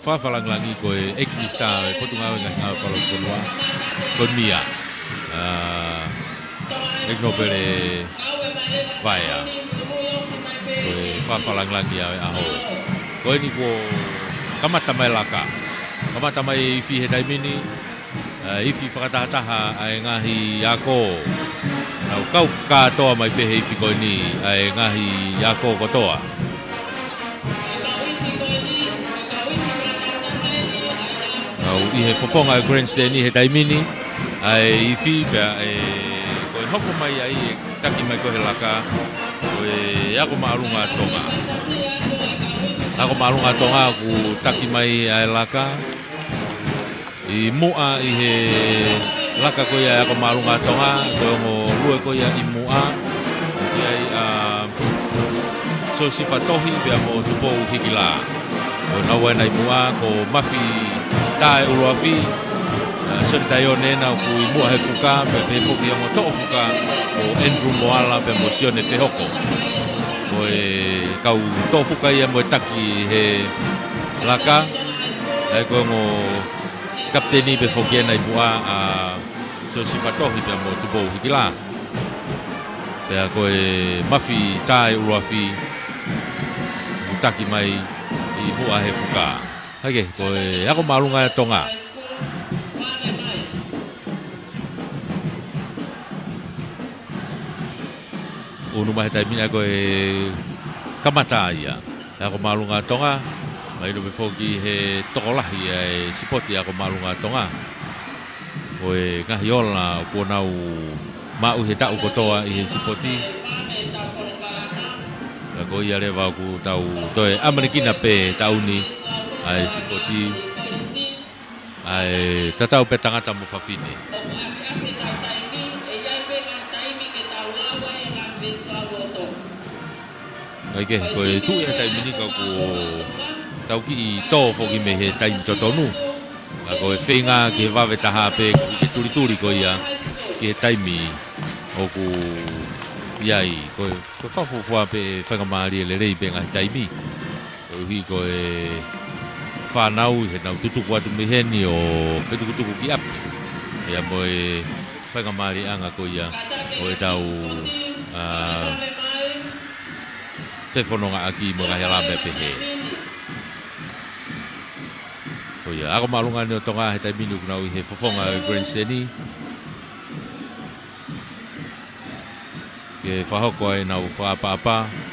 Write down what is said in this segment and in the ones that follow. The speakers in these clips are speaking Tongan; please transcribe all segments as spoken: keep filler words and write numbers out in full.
Fakafakalāngilangi ko e ʻEiki Minisitā ʻo e Potungāue Ngaahi Ngāue Fakalotofonua, ko e mia, ʻa, ʻEiki Nōpele Vaea. Ko e fakafakalāngilangi ʻa e ʻaho. Ko eni kuo kamata mai laka. Kamata mai ifi he taimi ni, ʻa, ifi fakatahataha ʻa e ngaahi ako. Nau kau kātoa mai pē he ifi ko eni ʻa e ngaahi ako kotoa. Nau ʻi he fofonga ʻo e grandstand ʻi he taimi ni, ʻa e ifi pea ʻe, ko e hoko mai ai ʻe taki mai ko ē he laka, ko e Ako Māʻolunga Tonga. Ako Māʻolunga Tonga ʻoku taki mai ʻa e laka. ʻI muʻa ʻi he laka ko ia ʻa e Ako Māʻolunga Tonga, ko e ongo lue ko ia ʻi muʻa, ʻoku ʻi ai ʻa Siosifa Tohi pea mo Tupou Hikila. Ko naua ena ʻi muʻa, ko Mafi Tae ʻUluafi, ʻa Sione Taione ena ʻoku ʻi muʻa he fuka, pea pehē foki ongo toʻo fuka, ko Andrew Moala pea mo Sione Fehoko. Ko e kau toʻo fuka ia mo e taki he laka, ʻa ia ko e ongo kapiteni pē foki ena ʻi muʻa ʻa Siosifa Tohi pea mo Tupou Hikila. Pea ko e Mafi Tae ʻUluafi ʻoku taki mai ʻi muʻa he fuka. ʻA ia ko e Ako Māʻolunga Tonga. ʻUnu mai he taimi ni ko e kamata ia ʻa e Ako Māʻolunga Tonga, mahino pē foki he tokolahi ʻa e sipoti Ako Māʻolunga Tonga. Ko e ngaahi ola kuo nau maʻu he taʻu kotoa ʻi he sipoti. Ka ko ia leva ʻoku tau toe ʻamanekina pē he taʻu ni ʻa e sipoti. ʻA e tatau pē tangata mo fafine. ʻA ia ko e tuʻu ʻi he taimi ni ka ʻoku tau kiʻi tō foki mei he taimi totonu. Ka ko e feinga ki he vave taha pē ke tulituli ko ia ki he taimi ʻoku ʻi ai. Ko e, ko e fakafuofua pē faingamālie lelei pē ngaahi taimi. Koeʻuhi ko e fānau ʻi heʻenau tutuku atu mei heni ʻo fetukutuku ki ʻapi. Ia mo e faingamālieʻanga ko ia ʻo ʻetau, ʻa, fefonongaʻaki mo e ngaahi ala meʻa pehē. Ko ia, Ako Māʻolunga ʻo Tonga he taimi ni ʻoku nau ʻi he fofonga ʻo e grandstand. Ke fakahoko ai ʻenau fakaʻapaʻapa.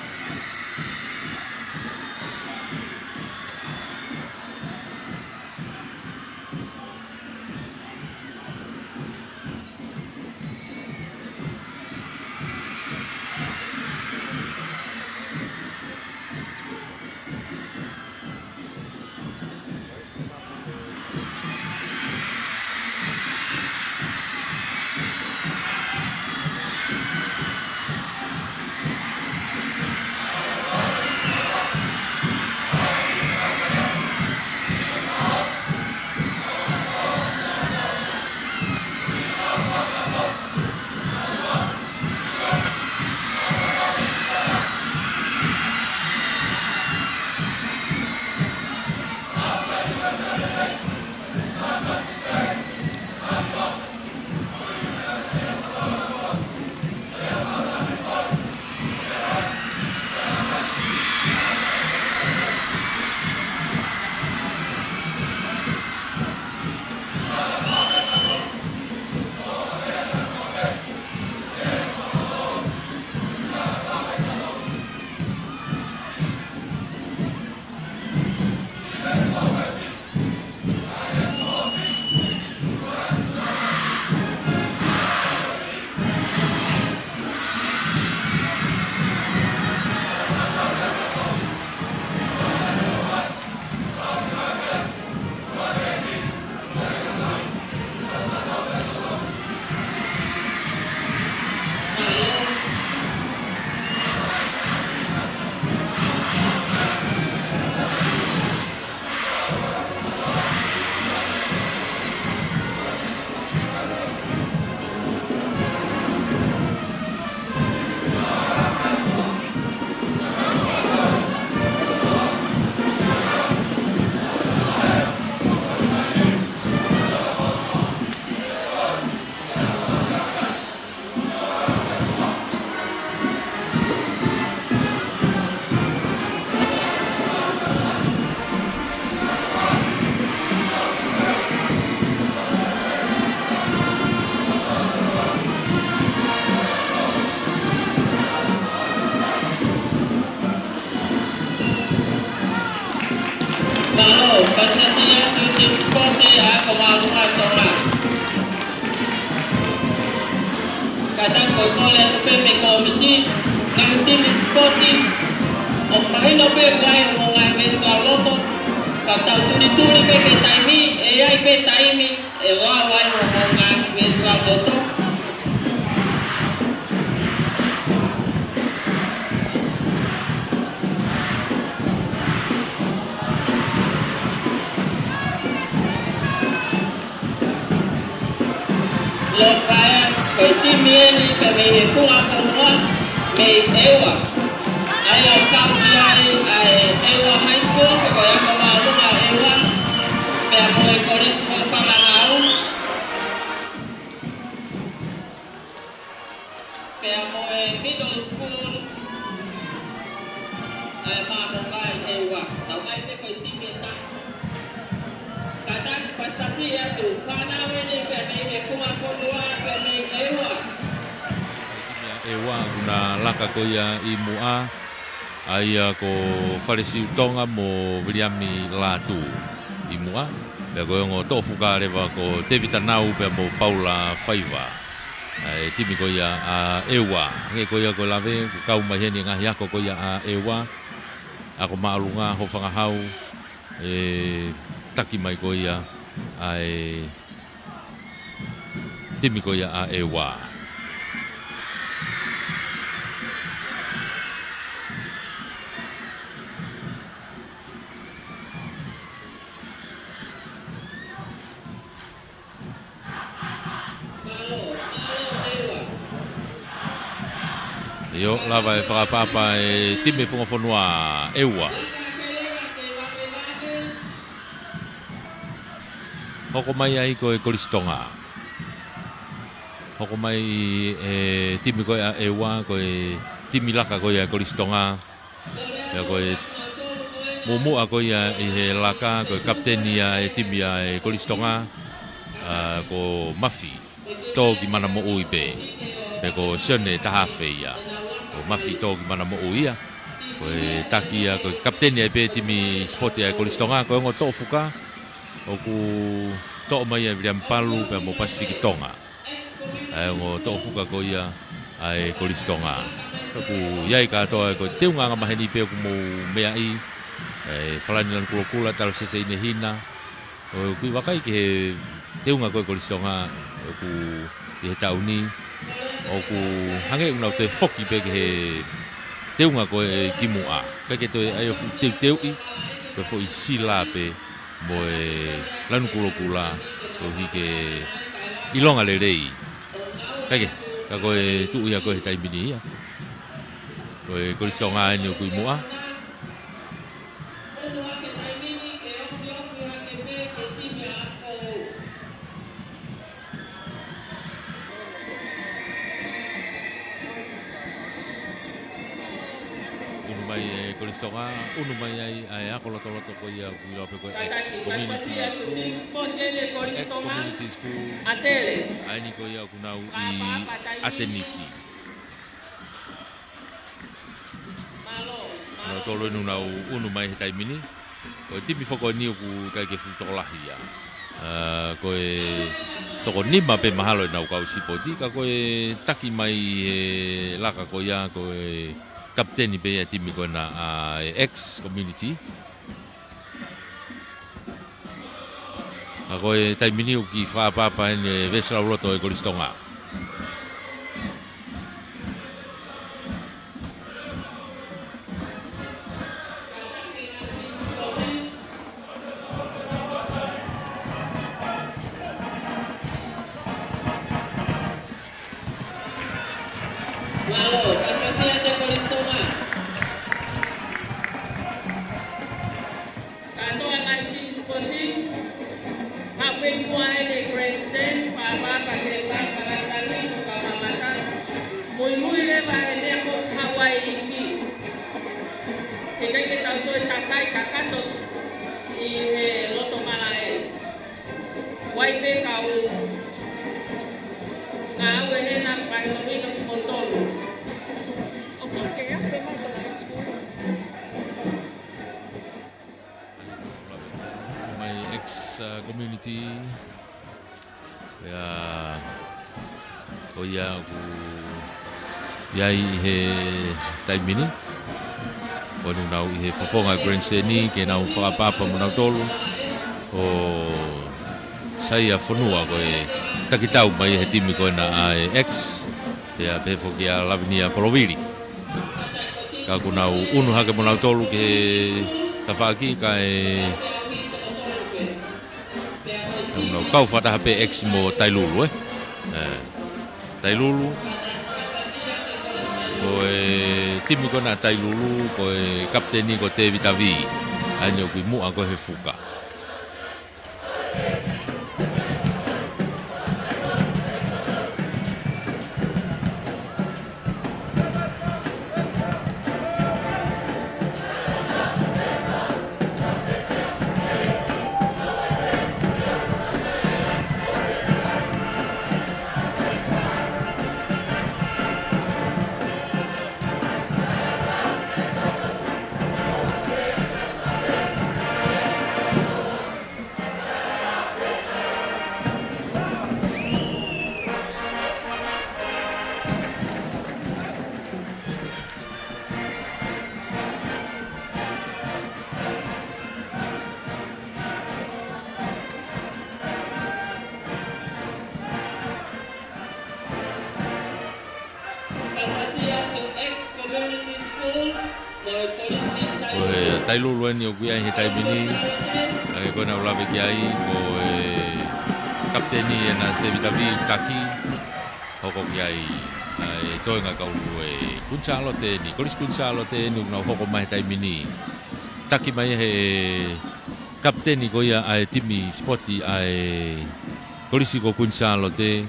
Mālō, paasi atu ia ki he timi sipoti ʻa Ako Māʻolunga Tonga. Kātaki kole atu pē mei he kōmiti, ngaahi timi sipoti, ʻoku mahino pē ʻoku ʻi ai hono ngaahi veesi lauloto, ka tau tulituli pē ki he taimi, ʻe ʻi ai pē taimi ʻe lava ai hono ngaahi veesi lauloto. Lōkaia, ko e timi eni pē mei he funga fonua mei ʻEua. ʻA ia ʻoku kau ki ai ʻa e ʻEua High School, pe ko e Ako Māʻolunga ʻEua, pea mo e Kolisi Houʻeiki Fangahau, pea mo e Middle School, ʻa e Māmonga ʻi ʻEua. Tau kai pē ko e timi ʻe taha. Kātaki pasipasi atu, fānau eni pē mei he funga fonua pē mei ʻEua. Timi ʻa ʻEua, ʻoku na laka ko ia ʻi muʻa, ʻa ia ko Falesiu Tonga mo Viliami Lātū ʻi muʻa. Pea ko e ongo toʻofuka leva ko Tēvita Nau pea mo Paula Faiva. ʻA e timi ko ia ʻa ʻEua. Hangē ko ia ko e lave, ʻoku kau mai heni ngaahi ako ko ia ʻa ʻEua. Ako Māʻolunga Houʻeiki Fangahau, ʻe taki mai ko ia ʻa e timi ko ia ʻa ʻEua. ʻIo, lava e fakaʻapaʻapa e timi funga fonua ʻEua. Hoko mai ai ko e Kolisi Tonga. Hoko mai e timi ko ia ʻa ʻEua, ko e timi laka ko ia ʻa e Kolisi Tonga. Pea ko e muʻomuʻa ko ia ʻi he laka, ko e kapiteni ia e timi ʻa e Kolisi Tonga, ʻa, ko Mafi Tōkimanamoʻui pē. Pe ko Sione Tahafe ia. Ko Mafi Tōkimanamoʻui ia. Ko e taki ia, ko e kapiteni ai pē timi sipoti ʻa e Kolisi Tonga, ko e ongo toʻofuka ʻoku toʻo mai ʻa Viliami Palu pea mo Pasifiki Tonga. ʻA e ongo toʻofuka ko ia ʻa e Kolisi Tonga. ʻOku ʻi ai kātoa ko e teunga angamaheni pē ʻoku mou meaʻi, ʻa e Falani Lanu Kulokula, Talosese ʻInehina. ʻOku ʻi vakai ki he teunga ko e Kolisi Tonga ʻoku ʻi he taʻu ni. ʻOku hangē ʻoku nau toe foki pē ki he teunga ko e kimuʻa. ʻIkai ke toe ʻai ʻo fuʻu teuteuʻi, ko e foʻi sila pē mo e Lanu Kulokula, koeʻuhi ke ʻilonga lelei. Kae kehe, ka ko e tuʻu ia ko e he taimi ni ia. Ko e Kolisi Tonga eni ʻoku ʻi muʻa. Unu mai e Kolisi Tonga, unu mai ai ʻa e ako lotoloto ko ia ʻoku ʻiloa pē ko e X Community School. X Community School. ʻA eni ko ia ʻoku nau ʻi ʻAtenisi. Nautolu eni ʻoku nau unu mai he taimi ni. Ko e timi foki eni ʻoku ʻikai ke fuʻu tokolahi ia. ʻA, ko e toko nima pē mahalo ʻenau kau sipoti, ka ko e taki mai he laka ko ia, ko e kapiteni pē ia timi ko ena ʻa e X Community. Ka ko e taimi ni ʻoku kiʻi fakaʻapaʻapa eni e veesi lauloto e Kolisi Tonga. Mālō, paasi atu e Kolisi Tonga. Kātoa ngaahi timi sipoti, haʻu pē ʻi muʻa eni he grandstand, fakaʻapaʻapa ki he fakalangilangi mo e kau mamata. Muimui leva he meʻa ko Hawaiʻi ifi. He ʻikai ke tau toe takai kakato ʻi he loto malaʻe. Vakai pē kau ngāue hena, fakahinohino kimoutolu. ʻOku ke afe mai ko e high school. Ia, ko ia ʻoku ʻi ai he taimi ni. Ko ʻenau ʻi he fofonga grandstand ni ke nau fakaʻapaʻapa mo nautolu ʻo saiʻia fonua ko e takitau mai he timi ko ena ʻa e X. Pea pehē foki ʻa Lavinia Polovili. Ka ʻoku nau ʻunu hake mo nautolu ki he tafaʻaki kae nau kau fakataha pē X mo Tailulu, ē? Ē, Tailulu. Ko e timi ko ena Tailulu, ko e kapiteni ko Tēvita Vī. ʻA eni ʻoku ʻi muʻa ko he fuka. Ko e Tailulu eni ʻoku ʻi ai he taimi ni. ʻA ia ko ʻenau lave ki ai, ko e kapiteni ʻena Tēvita Vī, taki. Hoko ki ai ʻa e toenga kau ʻulu ʻa e Kuini Sālote eni, Kolisi Kuini Sālote eni ʻoku nau hoko mai he taimi ni. Taki mai he kapiteni ko ia ʻa e timi sipoti ʻa e Kolisi ko Kuini Sālote,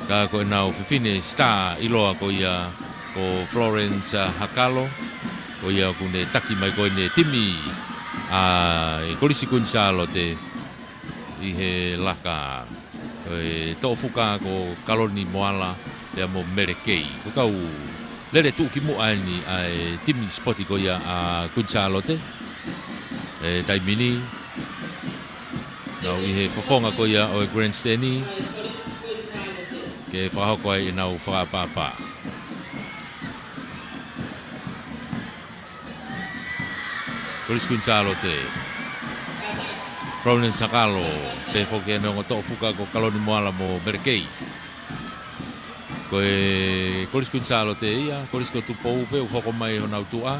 ka ko ʻenau fefine star ʻiloa ko ia ko Florence, ā, Hakalo, ko ia ʻoku ne taki mai ko eni e timi ʻa e Kolisi Kuini Sālote ʻi he laka ʻo e toʻo fuka ko Kaloni Moala pea mo Mele Kei. Ko e kau lele tuʻukimuʻa eni ʻa e timi sipoti ko ia ʻa Kuini Sālote he taimi ni. Nau ʻi he fofonga ko ia ʻo e grandstand ni ke fakahoko ai ʻenau fakaʻapaʻapa. Kolisi Kuini Sālote. Florence Hakalo, pehē foki ʻene ongo toʻo fuka ko Kaloni Moala mo Mele Kei. Ko e Kolisi Kuini Sālote ia, Kolisi ko Tupou pē ʻoku hoko mai honau tuʻa.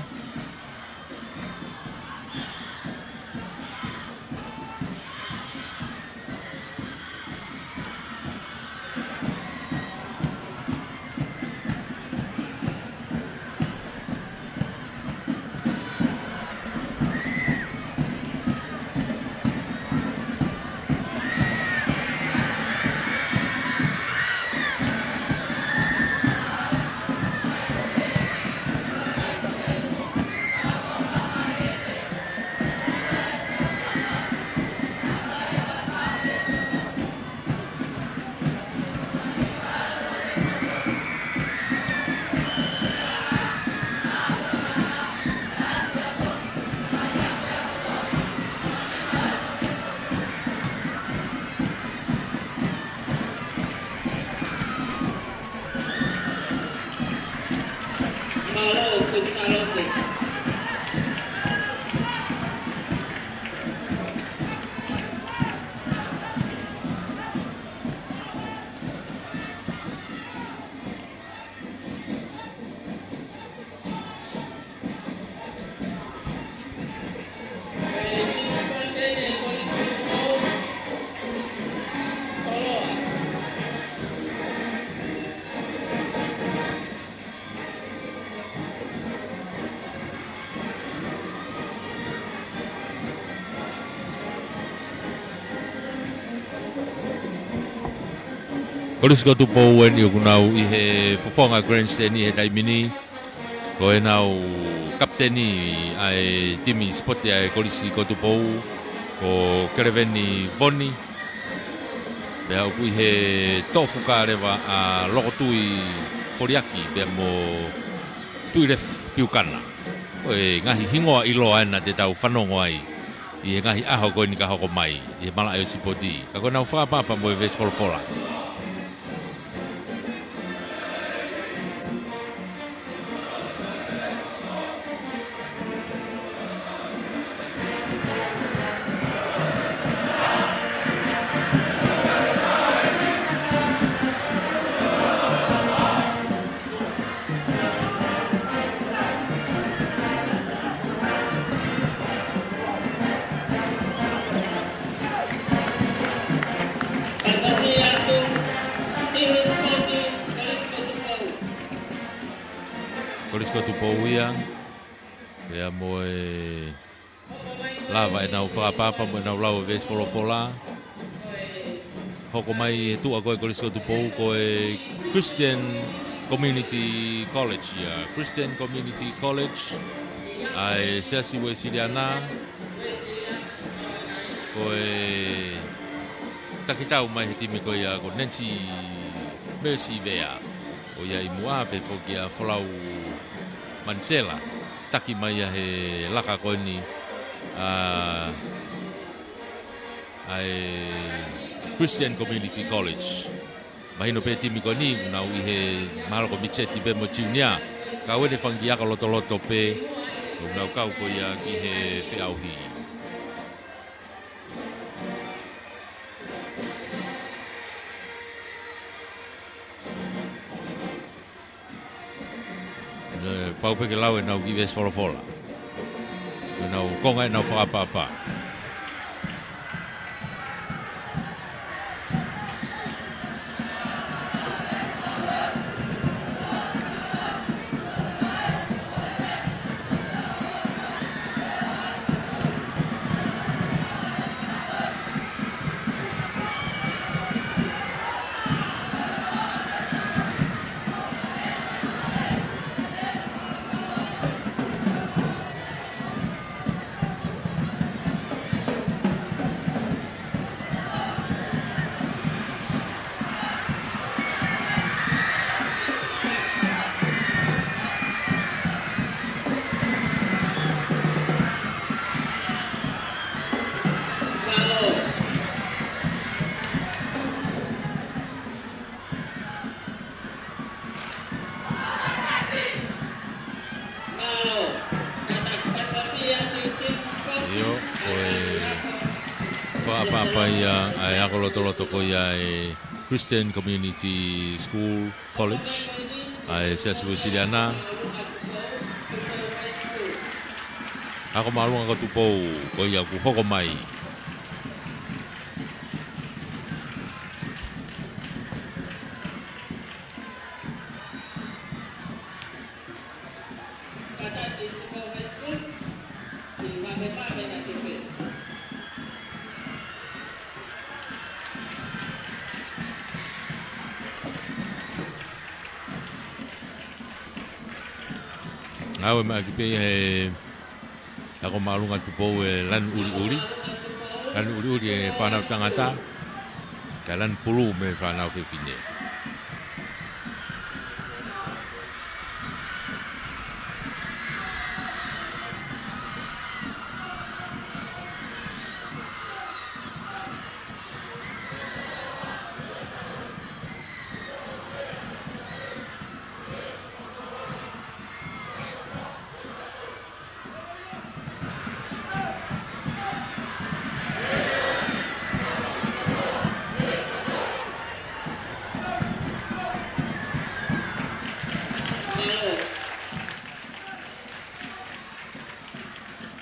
Kolisi ko Tupou eni ʻoku nau ʻi he fofonga grandstand ni he taimi ni. Ko ʻenau kapiteni ʻa e timi sipoti ʻa e Kolisi ko Tupou, ko Keleveni Voni. Pea ʻoku ʻi he toʻo fuka leva ʻa Lokotui Foliaki pea mo Tuilefu Piukana. Ko e ngaahi hingoa ʻiloa ena te tau fanongo ai ʻi he ngaahi ʻaho ko eni ka hoko mai ʻi he malaʻe ʻo e sipoti. Ka ko ʻenau fakaʻapaʻapa mo e veesi folofola. Kolisi ko Tupou ia, pea mo e lava ʻenau fakaʻapaʻapa mo ʻenau lau e veesi folofola. Hoko mai he tuʻa ko e Kolisi ko Tupou ko e Christian Community College ia. Christian Community College ʻa e Siasi Uēsiliana. Ko e takitau mai he timi ko ia ko Nancy Mercy Vea. ʻOku ʻi ai muʻa pē foki ʻa Folau Manisela. Taki mai ia he laka ko eni ʻa, ʻa e Christian Community College. Mahino pē timi ko eni, ʻoku nau ʻi he mahalo ko e mid-set pē mo e junior. Ka ʻoku ʻi ai e fanga kiʻi ako lotoloto pē, ʻoku nau kau ko ia ki he feʻauhi. ʻE, pau pē ke lau ʻenau kiʻi veesi folofola. ʻEnau konga ʻenau fakaʻapaʻapa. ʻIo, ko e fakaʻapaʻapa ia ʻa e ako lotoloto ko ia ʻa e Christian Community School College ʻa e Siasi Uēsiliana. Ako māʻolunga ko Tupou, ko ia ʻoku hoko mai. Ngāue mai ʻaki pē he ako māʻolunga Tupou e lanu ʻuliʻuli. Lanu ʻuliʻuli e fānau tangata, kae lanu pulū mei he fānau fefine.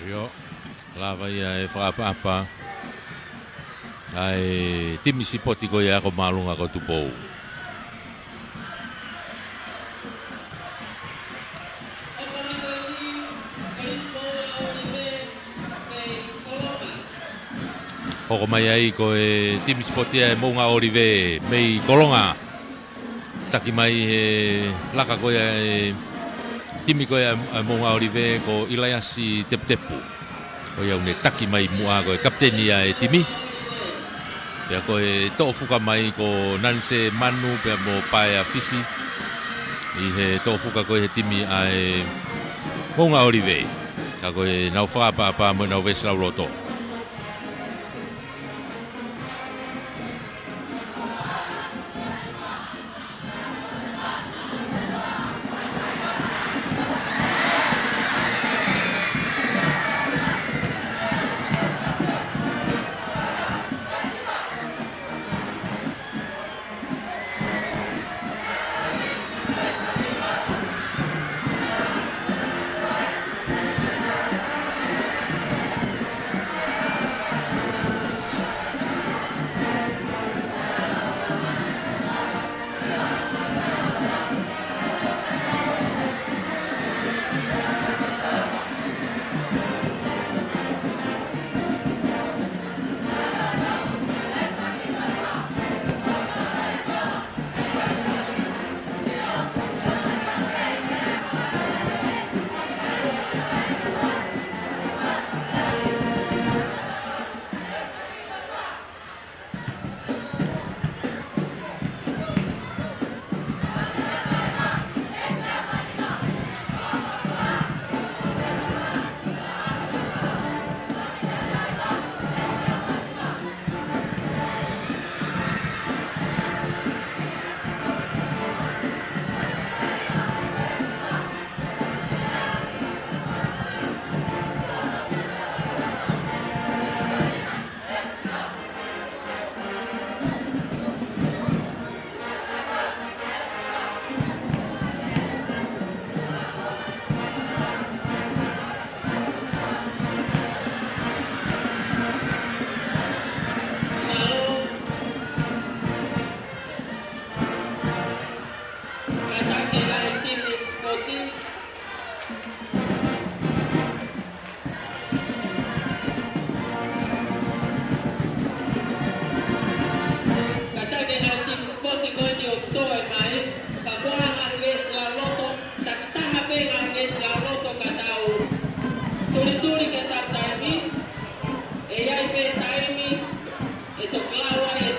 ʻIo, lava ia e fakaʻapaʻapa ʻa e timi sipoti ko ia ako māʻolunga ko Tupou. Hoko mai ai ko e timi sipoti ʻa e Moʻunga ʻŌlive mei Kolonga. Taki mai he laka ko ia e timi ko ia ʻa e Moʻunga ʻŌlive ko ʻIlaiasi Teputepu. Ko ia ʻoku ne taki mai muʻa ko e kapiteni ia e timi. Pea ko e toʻo fuka mai ko Nanise Manu pea mo Paea Fisi. ʻI he toʻo fuka ko ia he timi ʻa e Moʻunga ʻŌlive. Ka ko ʻenau fakaʻapaʻapa mo ʻenau veesi lauloto.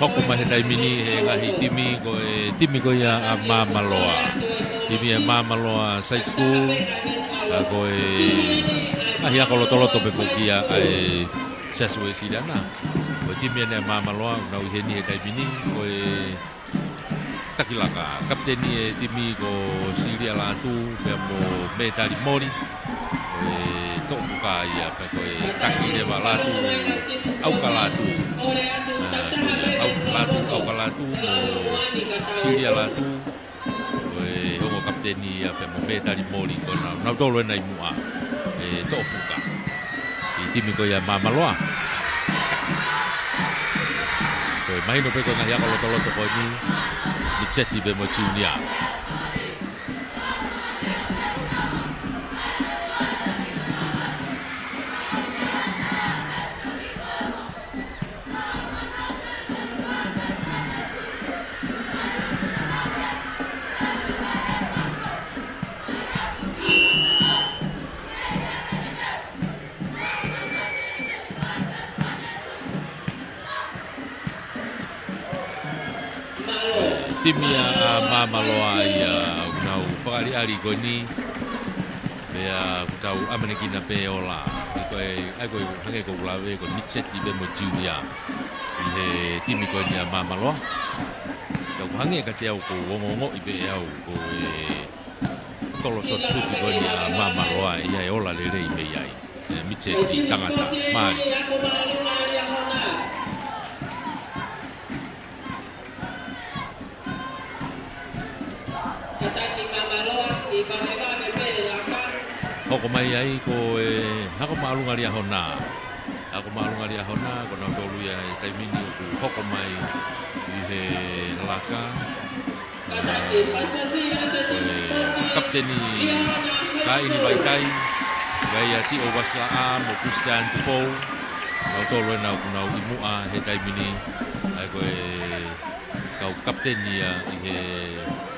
Hoko mai he taimi ni he ngaahi timi, ko e timi ko ia ʻa Māmaloa. Timi ʻa Māmaloa Side School, ʻa ko e ngaahi ako lotoloto pē foki ia ʻa e Siasi Uēsiliana. Ko e timi ʻeni ʻa Māmaloa, ʻoku nau ʻi heni he taimi ni, ko e taki laka. Kapiteni e timi ko Silia Lātū, pea mo Mētali Moli. Ko e toʻo fuka ia, pea ko e taki leva Lātū, ʻAuka Lātū. ʻA, ko ia, ʻAu-, Lātū, ʻAuka Lātū, mo Silia Lātū. Ko e ongo kapiteni ia pea mo Mētali Moli ko ena, nau tolu ʻena ʻi muʻa, e toʻo fuka ʻi he timi ko ia Māmaloa. Ko e mahino pē ko e ngaahi ako lotoloto ko eni, Mitseti pea mo Junior. Timi ʻa, ʻa Māmaloa ia ʻoku nau fakaʻaliʻali ko eni. Pea ʻoku tau ʻamanekina pē ʻe ola. He ko e, ʻa ia ko e hangē ko ʻeku lave ko e Mitseti pea mo Junior ʻi he timi ko eni ʻa Māmaloa. Pea ʻoku hangē kiate au ʻoku ongoongoʻi pē ʻe au ko e tolo shot put ko eni ʻa Māmaloa ia ʻe ola lelei mei ai. E Mitseti tangata, mali. Hoko mai ai ko e ako māʻolunga Liahona. Ako māʻolunga Liahona, ko nautolu ia he taimi ni ʻoku hoko mai ʻi he laka. Ko e kapiteni Kaini Vaitai, Vaia Tiʻo Uasilaʻa mo Christian Tupou. Nautolu ʻena ʻoku nau ʻi muʻa he taimi ni. ʻA ia ko e kau kapiteni ia ʻi he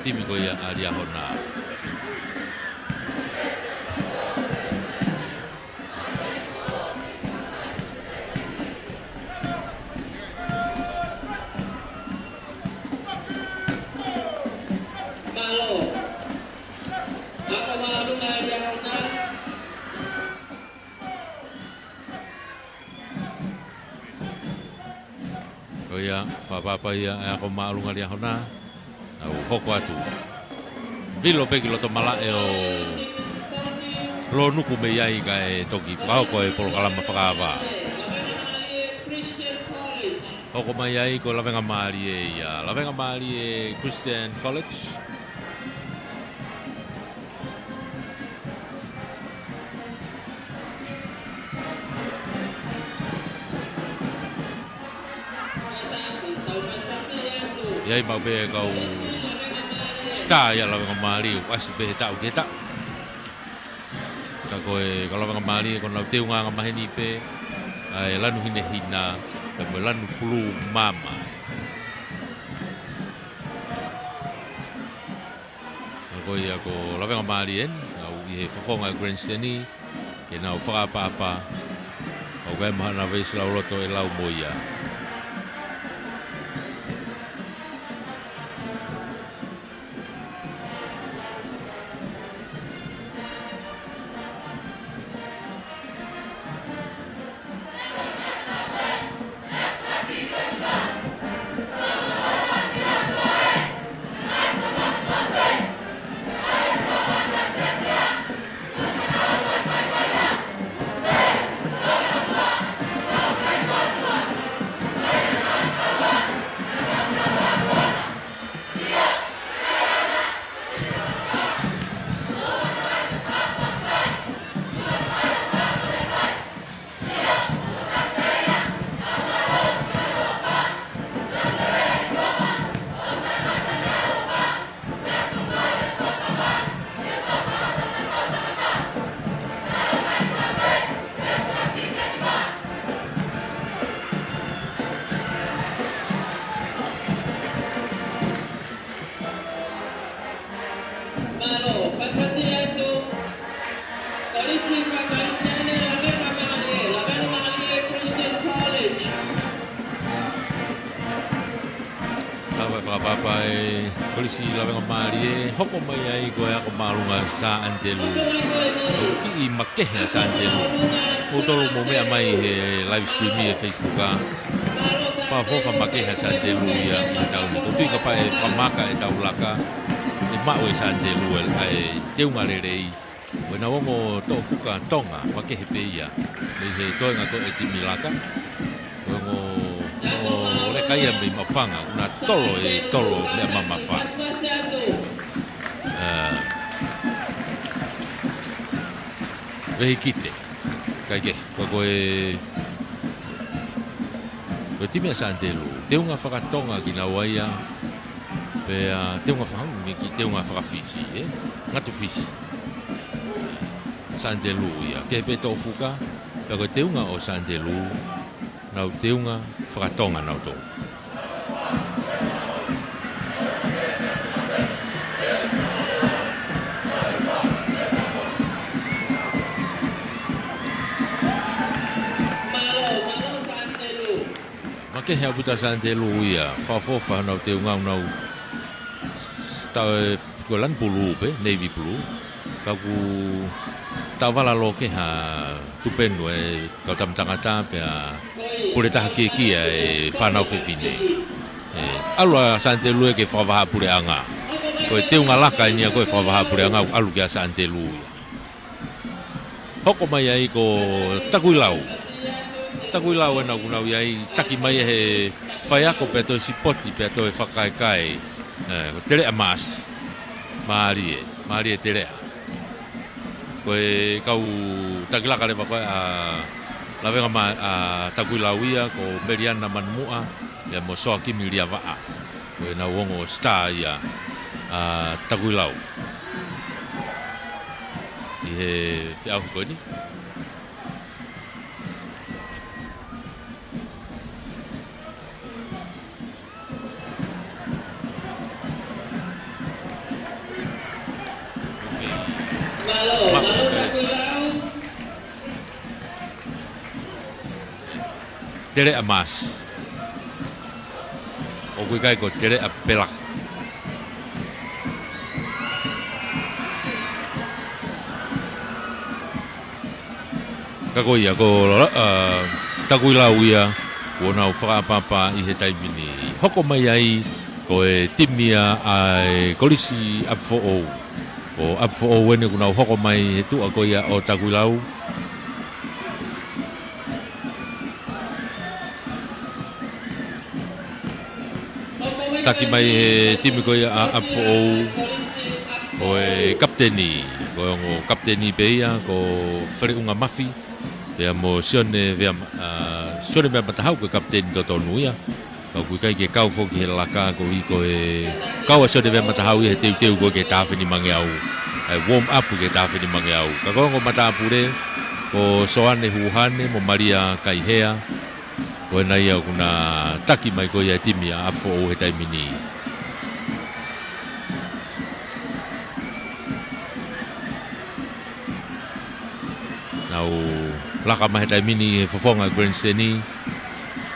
timi ko ia ʻa Liahona. Ko ia, fakaʻapaʻapa ia e ako māʻolunga Liahona. Nau hoko atu. Vilo pē ki loto malaʻe ʻo Lōnuku mei ai kae toki fakahoko e polokalama fakaava. Hoko mai ai ko e lavengamālie ia. Lavengamālie Christian College. ʻI ai maʻu pē kau star ia lavengamālie, ʻoku ʻasi pē he taʻu ki he taʻu. Ka ko e kau lavengamālie ko ʻenau teunga angamaheni pē ʻa e lanu hinehina, pea mo e lanu pulū maama. Ka ko ia ko e lavengamālie ʻeni, nau ʻi he fofonga e grandstand ni, ke nau fakaʻapaʻapa, ʻoku ʻi ai mo haʻanau veesi lauloto ʻe lau mo ia. Papa e Kolisi Lavengamālie, hoko mai ai ko e ako māʻolunga Sānitelū. ʻOku kiʻi makehe ʻa Sānitelū. Mou tolu mou meʻa mai he live stream ʻi he Facebook ʻa. Fakaʻofoʻofa makehe ʻa Sānitelū ia ʻi he taʻu ni. ʻOku ou tui kapau ʻe fakamaka ʻetau laka, ʻe maʻu ʻe Sānitelū ʻa e teunga lelei. Ko ʻenau ongo toʻofuka Tonga, makehe pē ia. Mei he toenga ko e timi laka. Ko e ongo, ongo leka ia mei Maʻufanga, ʻoku na tolo e tolo meʻa mamafa. ʻA, Vehikite. Kae kehe, ko, ko e, ko e timi ʻa Sānitelū. Teunga fakatonga kinaua ia. Pea teunga fakaʻume ki he teunga fakafisi, ē? Ngatu Fisi. Sānitelū ia. Kehe pē toʻofuka, pea ko e teunga ʻo Sānitelū, nau teunga fakatonga nautolu. Mālō, mālō Sānitelū. Makehe ʻaupito ʻa Sānitelū ia, fakaʻofoʻofa honau teunga, nau tau e ko e lanu pulū pē, navy blue. Ka ʻoku tau vala lō kehe ʻa tupenu e kau tama tangata pea pule taha kiekie e fānau fefine. ʻE, ʻalu ʻa Sānitelū ia ki he fakavahaʻapuleʻanga. Ko e teunga laka eni ia ko e fakavahaʻapuleʻanga, ʻalu ki ai ʻa Sānitelū ia. Hoko mai ai ko Takuilau. Takuilau ena ʻoku nau ʻi ai, taki mai he faiako pea toe sipoti pea toe fakakaekai. ʻE, ko Teleʻa Maasi. Mālie, mālie Teleʻa. Ko e kau taki laka leva ko ē ʻa Lavengamā-, ʻa Takuilau ia, ko Meliana Manumuʻa, ia mo Soakimi Liavaʻa. Ko ʻenau ongo star ia ʻa Takuilau ʻi he feʻauhi ko eni. Mālō, mālō Takuilau. Teleʻa Maasi. ʻOku ʻikai ko Teleʻa Pelaka. Ka ko ia, ko, ʻa, Takuilau ia, kuo nau fakaʻapaʻapa ʻi he taimi ni. Hoko mai ai, ko e timi ia ʻa e Kolisi ʻApifoʻou. Ko ʻApifoʻou eni kuo nau hoko mai he tuʻa ko ia ʻo Takuilau. Taki mai he timi ko ia ʻa ʻApifoʻou, ko e kapiteni, ko e ongo kapiteni pē ia, ko Feleʻunga Mafi, pea mo Sione Vea-, ʻa, Sione Veamatahau ko e kapiteni totonu ia. Ka ʻoku ʻikai ke kau foki he laka koeʻuhi ko e kau ʻa Sione Veamatahau ia he teuteu ko ē ki he taha afe nimangeau. ʻA e warm up ki he taha afe nimangeau. Ka ko e ongo matāpule, ko Soane Huhane mo Malia Kaihea. Ko ena ia ʻoku na taki mai ko ia e timi ʻa ʻApifoʻou he taimi ni. Nau laka mai he taimi ni he fofonga grandstand,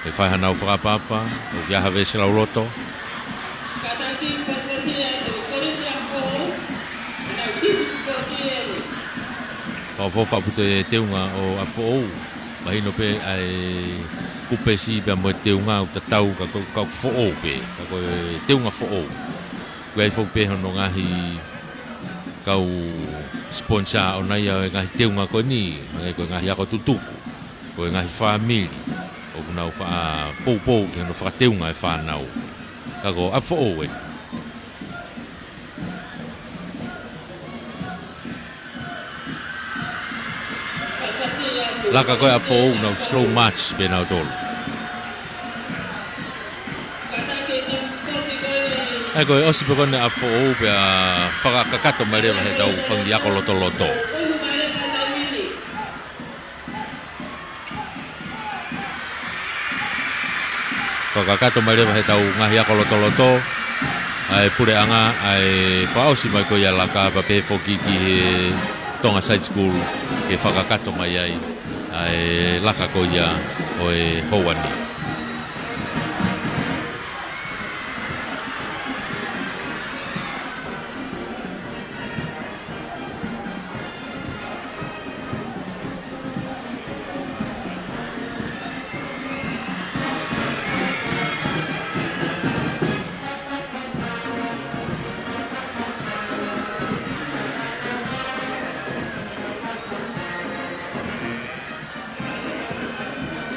ʻe fai hanau fakaʻapaʻapa, ʻoku ʻi ai ha veesi lauloto. Fakaʻofoʻofa ʻaupito e teunga ʻo ʻApifoʻou. Mahino pē ʻa e kupesi pea mo e teunga ʻoku tatau ka ko, ka ʻoku foʻou pē, ka ko e teunga foʻou. ʻOku ʻi ai foki pē hono ngaahi kau sponsor ʻoʻona ia ʻo e ngaahi teunga ko eni, hangē ko e ngaahi ako tutuku, ko e ngaahi fāmili, ʻoku nau faʻa poupou ki hono fakateunga e fānau. Ka ko ʻApifoʻou ē. Laka ko ē ʻApifoʻou, nau slow march pē nautolu. ʻA ia ko e ʻosi pē ko eni ʻApifoʻou pea fakakakato mai leva he tau fanga ako lotoloto. Fakakakato mai leva he tau ngaahi ako lotoloto, ʻa e puleʻanga, ʻa e fakaʻosi mai ko ia laka pea pehē foki ki he Tonga Side School, ke fakakakato mai ai ʻa e laka ko ia ʻo e houa ni.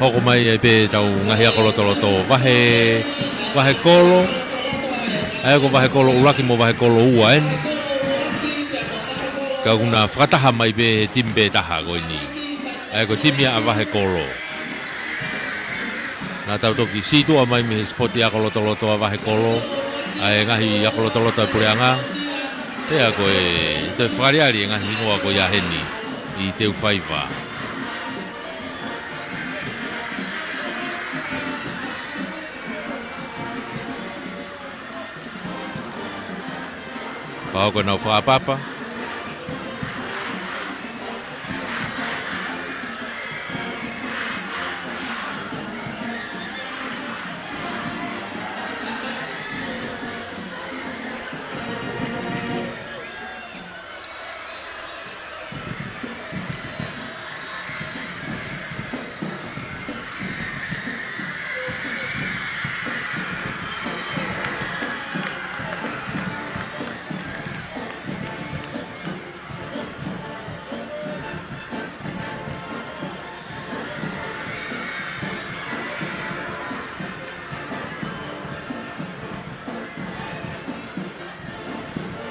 Hoko mai ai pē ʻetau ngaahi ako lotoloto vahe, vahe kolo. ʻA ia ko vahe kolo ʻuluaki mo vahe kolo ua eni. Ka ʻoku na fakataha mai pē he timi pē taha ko eni. ʻA ia ko e timi ʻa vahe kolo. Naʻa tau toki sītuʻa mai mei he sipoti ako lotoloto ʻa vahe kolo, ʻa e ngaahi ako lotoloto ʻa e puleʻanga. Pea ko e toe fakaʻaliʻali e ngaahi hingoa ko ia heni ʻi Teufaiva. Fakahoko ʻenau fakaʻapaʻapa.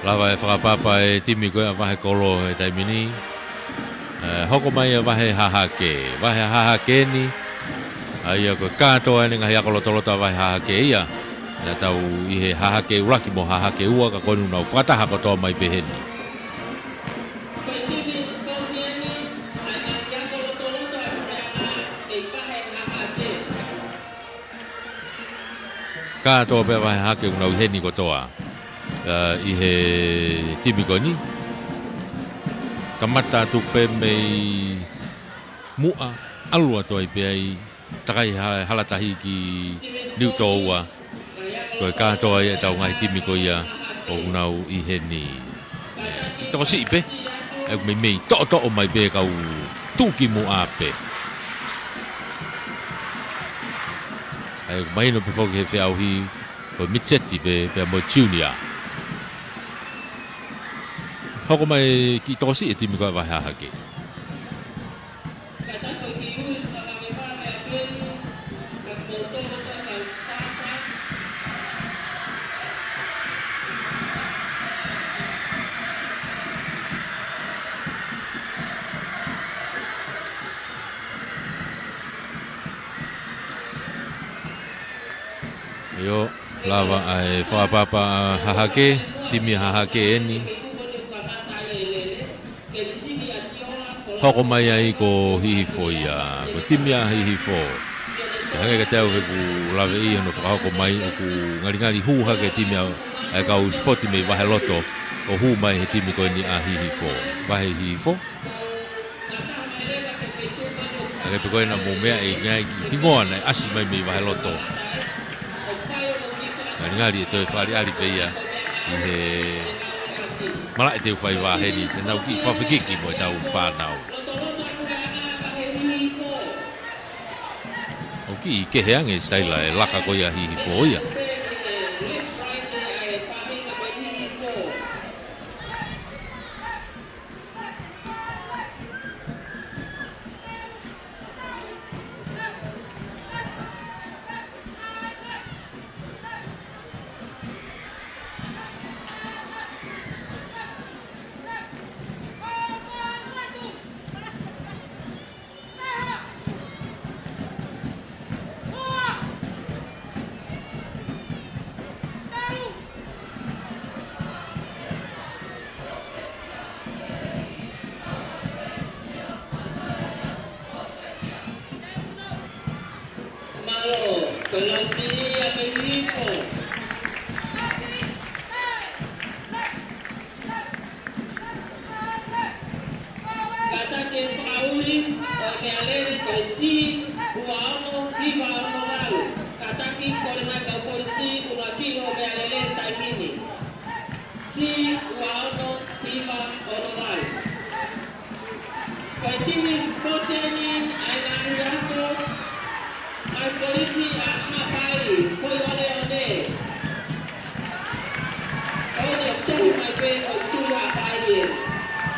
Lava e fakaʻapaʻapa e timi ko ia ʻa vahe kolo he taimi ni. ʻE, hoko mai ʻa vahe hahake. Vahe hahake eni. ʻA ia ko e kātoa eni ngaahi ako lotoloto ʻa vahe hahake ia. Naʻa tau ʻi he hahake ʻuluaki mo hahake ua ka ko eni ʻoku nau fakataha kotoa mai pē heni. Kātoa pē ʻa vahe hahake ʻoku nau ʻi heni kotoa. ʻA, ʻi he timi ko eni. Kamata atu pē mei muʻa, ʻalu atu ai pē ai, takai ha-, hala tahi ki Niutōua. Ko e kātoa ia ʻetau ngaahi timi ko ia ʻoku nau ʻi heni. ʻE, kiʻi tokosiʻi pē, ʻa ia ʻoku meimei toʻotoʻo mai pē kau tuʻukimuʻa pē. ʻA ia ʻoku mahino pē foki he feʻauhi, ko e mid-set pē, pea mo e junior. Hoko mai kiʻi tokosiʻi e timi ko ia ʻa vahe hahake. ʻIo, lava ʻa e fakaʻapaʻapa ʻa hahake, timi ʻa hahake eni. Hoko mai ai ko Hihifo ia, ko e timi ʻa Hihifo. Pea hangē kiate au he ʻoku laveʻi hono fakahoko mai ʻoku ngalingali hū hake e timi ʻa, ʻa e kau sipoti mei vahe loto ʻo hū mai he timi ko eni ʻa Hihifo. Vahe Hihifo. Hangē pē ko ena mo e meʻa ʻi he ngaahi hingoa naʻe ʻasi mai mei vahe loto. Ngalingali ʻe toe fakaʻaliʻali pē ia ʻi he malaʻe Teufaiva heni, te nau kiʻi fakafekiki mo ʻetau fānau. ʻOku kiʻi kehe ange e sitaila e laka ko ia ʻa Hihifo ia. Mālō, ko e lau sini ia mei Hihifo. Kātaki e fakaʻuli ʻo e meʻalele ko e C ua ono hiva ono valu. Kātaki kole mai kau polisi ʻo ʻuluaki ʻo e meʻalele he taimi ni. C ua ono hiva ono valu. Ko e timi sipoti eni ʻa e ngaahi ako ʻa e Kolisi ʻa Haʻapai, Foʻi Oneone. ʻOku tohi mai pē ko Tui Haʻapai ē.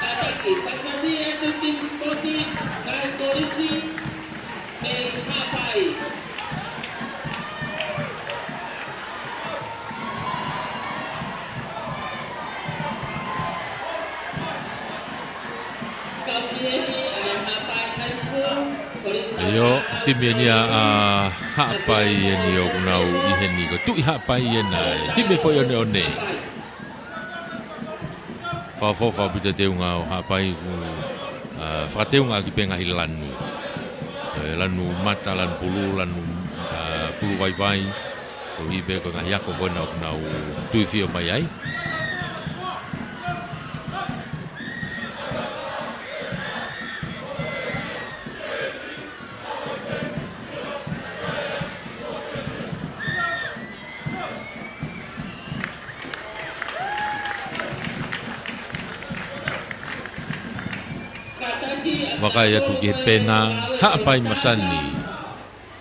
Kātaki, fakafasi atu timi sipoti ʻa e Kolisi mei Haʻapai. ʻIo, timi eni ʻa, ʻa Haʻapai eni ʻoku nau ʻi heni, ko Tuʻi Haʻapai ena, timi foʻi ʻoneʻone. Fakaʻofoʻofa ʻaupito e teunga ʻo Haʻapai, ʻoku, ʻa, fakateungaʻaki pē ngaahi lanu. ʻE, lanu mata, lanu pulu, lanu, ʻa, pulu vaivai. Koeʻuhi pē ko e ngaahi ako ko ena ʻoku nau tuifio mai ai. Vakai atu ki he pena, Haʻapai masani.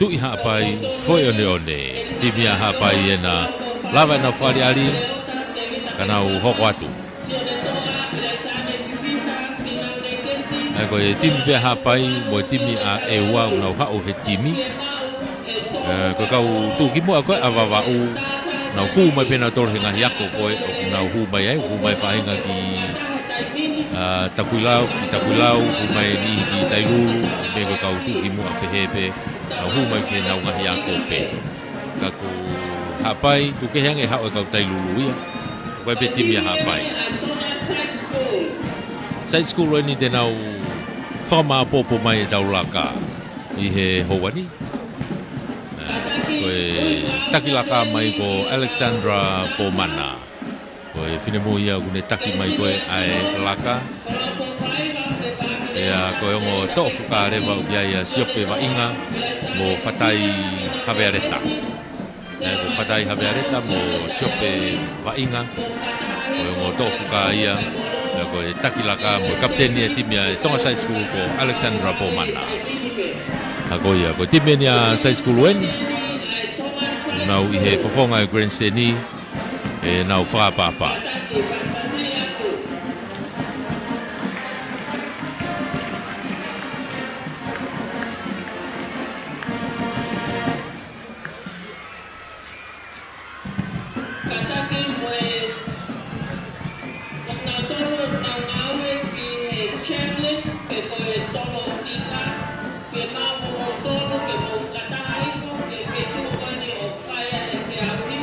Tuʻi Haʻapai, foʻi ʻoneʻone, timi ʻa Haʻapai ena, lava ʻenau fakaʻaliʻali, ka nau hoko atu. ʻA ia ko e timi pē ʻa Haʻapai, mo e timi ʻa ʻEua, ʻoku nau haʻu he timi. ʻE, ko e kau tuʻukimuʻa ko ē ʻa Vavaʻu, nau hū mai pē nautolu he ngaahi ako ko ē, ʻoku nau hū mai ai, hū mai faʻahinga ki, ʻa, Takuilau, ki Takuilau, hū mai eni ki Tailulu, ʻi he meʻa ko e kau tuʻukimuʻa pehē pē, nau hū mai ki heʻenau ngaahi ako pē. Ka ko Haʻapai, tuku kehe ange haʻu e kau Tailulu ia. Ko e pē timi ʻa Haʻapai. Side school eni te nau fakamāʻopoʻopo mai ʻetau laka ʻi he houa ni. ʻE, ko e taki laka mai ko Alexandra Pomana. Ko e finemui ia ʻoku ne taki mai ko ē ʻa e laka. ʻIa, ko e ongo toʻofuka leva ʻoku ʻi ai ʻa Siope Vaʻinga mo Fatai Havealeta. ʻE, ko Fatai Havealeta mo Siope Vaʻinga. Ko e ongo toʻofuka ia. ʻIa, ko e taki laka mo e kapiteni e timi ʻa e Tonga Side School ko Alexandra Pomana. ʻA ko ia, ko e timi eni ʻa Side School eni. Nau ʻi he fofonga e grandstand ʻi heʻenau fakaʻapaʻapa. Kātaki mo e, mo kinautolu ʻoku nau ngāue ki he chaplain, pe ko e tolo sika, ke mau mo moutolu, ke mou fakataha hifo, ke ke tuʻu ko eni ʻo fai ʻa e feʻauhi.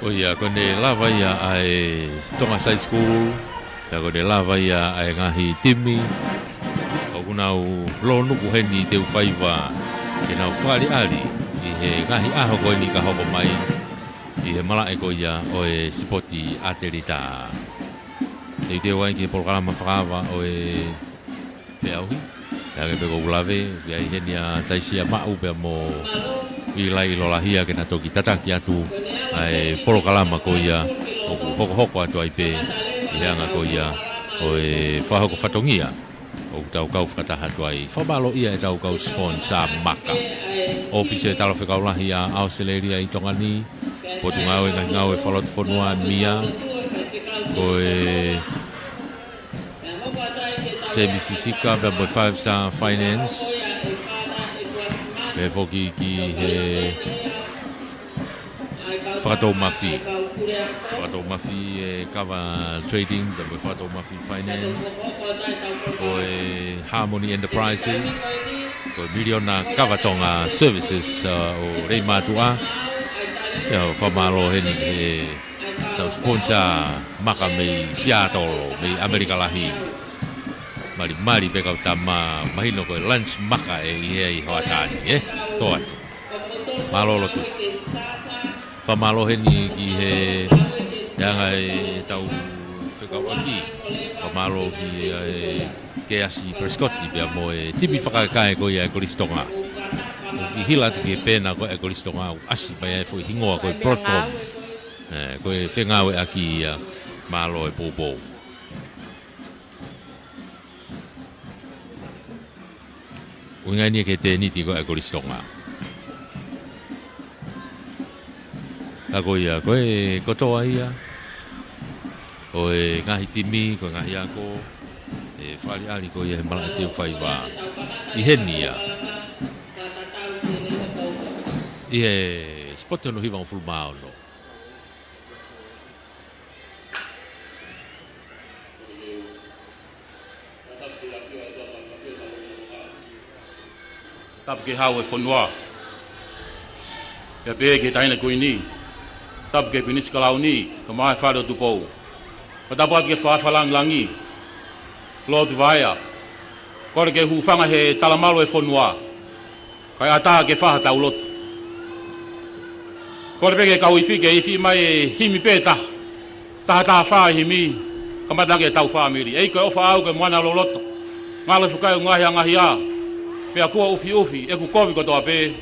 ʻIo, ko ʻene lava ia ʻa e Tonga Side School, ʻio ko ʻene lava ia ʻa e ngaahi timi ʻoku nau lōnuku heni ʻi Teufaiva ke nau fakaʻaliʻali ʻi he ngaahi ʻaho ko eni ka hoko mai ʻi he malaʻe ko ia ʻo e sipoti ʻatelita. Teuteu ai ki he polokalama fakaava ʻo e feʻauhi. Pea ke peko ulave, ʻoku ʻi ai heni ʻa Taisia Maʻu pea mo ʻIlai ʻIlolahia ke na toki tataki atu ʻa e polokalama ko ia ʻoku hokohoko atu ai pē ʻi he anga ko ia ʻo e fakahoko fatongia ʻoku tau kau fakataha atu ai. Fakamālō ia ʻetau kau sponsor maka. ʻŌfisi ʻo e Talafekau Lahi ʻa ʻAositelēlia ʻi Tonga ni, Potungāue Ngaahi Ngāue Fakalotofonua, MIA, ko e Semisi Sika, pea mo e Five Star Finance. Pea foki ki he Fakatoumafi. Fakatoumafi ʻe Kava Trading, pea mo e Fakatoumafi Finance. Ko e Harmony Enterprises. Ko e Miliona Kava Tonga Services, uh, ʻo Leimātuʻa. ʻIo, fakamālō heni he tau sponsor maka mei Seattle, mei ʻAmelika Lahi. Malimali pē kau tama, mahino ko e lunch maka ʻe ʻi heni ʻi hoʻatā ni, ē? Tō atu. Mālō lotu. Fakamālō heni ki he anga ʻetau fekauʻaki. Fakamālō ki he Keasi Prescott pea mo e timi fakakae ko ia ʻa e Kolisi Tonga. ʻOku hila atu ki he pena ko ē ʻa e Kolisi Tonga ʻoku ʻasi mai ai e foʻi hingoa ko e Broadcom. ʻE, ko e fengāueʻaki ia, mālō e poupou. ʻuhinga eni ki he tēniti ko ē ʻa e Kolisi Tonga. Ka ko ia, ko e kotoa ia ʻo e ngaahi timi, ko e ngaahi ako, ʻe fakaʻaliʻali ko ia he malaʻe teu faiva. ʻI heni ia, ʻi he sipoti hono hivangofulu mā ono. Tapu ki he Hau ʻo e fonua. Pea pehē ki he Taʻahine Kuini. Tapu ki he Kuini Sikalauni, kae ʻumaʻā e Fale ʻo Tupou. Pea tapu atu ki he Faʻē Langilangi, Lord Vaea. Kole ke hūfanga he talamalu ʻo e fonua, kae ʻatā ke fai haʻatau lotu. Kole pē ki he kau ifi ke ifi mai e himi pē ʻe taha. Taha taha fā e himi, kamata ʻaki ʻetau fāmili. ʻEiki ko e ʻofa ʻaʻau ko e moana loloto. Ngalo e fukaʻi ʻo e ngaahi angahala. Pea kuo ʻufiʻufi ʻeku kovi kotoa pē.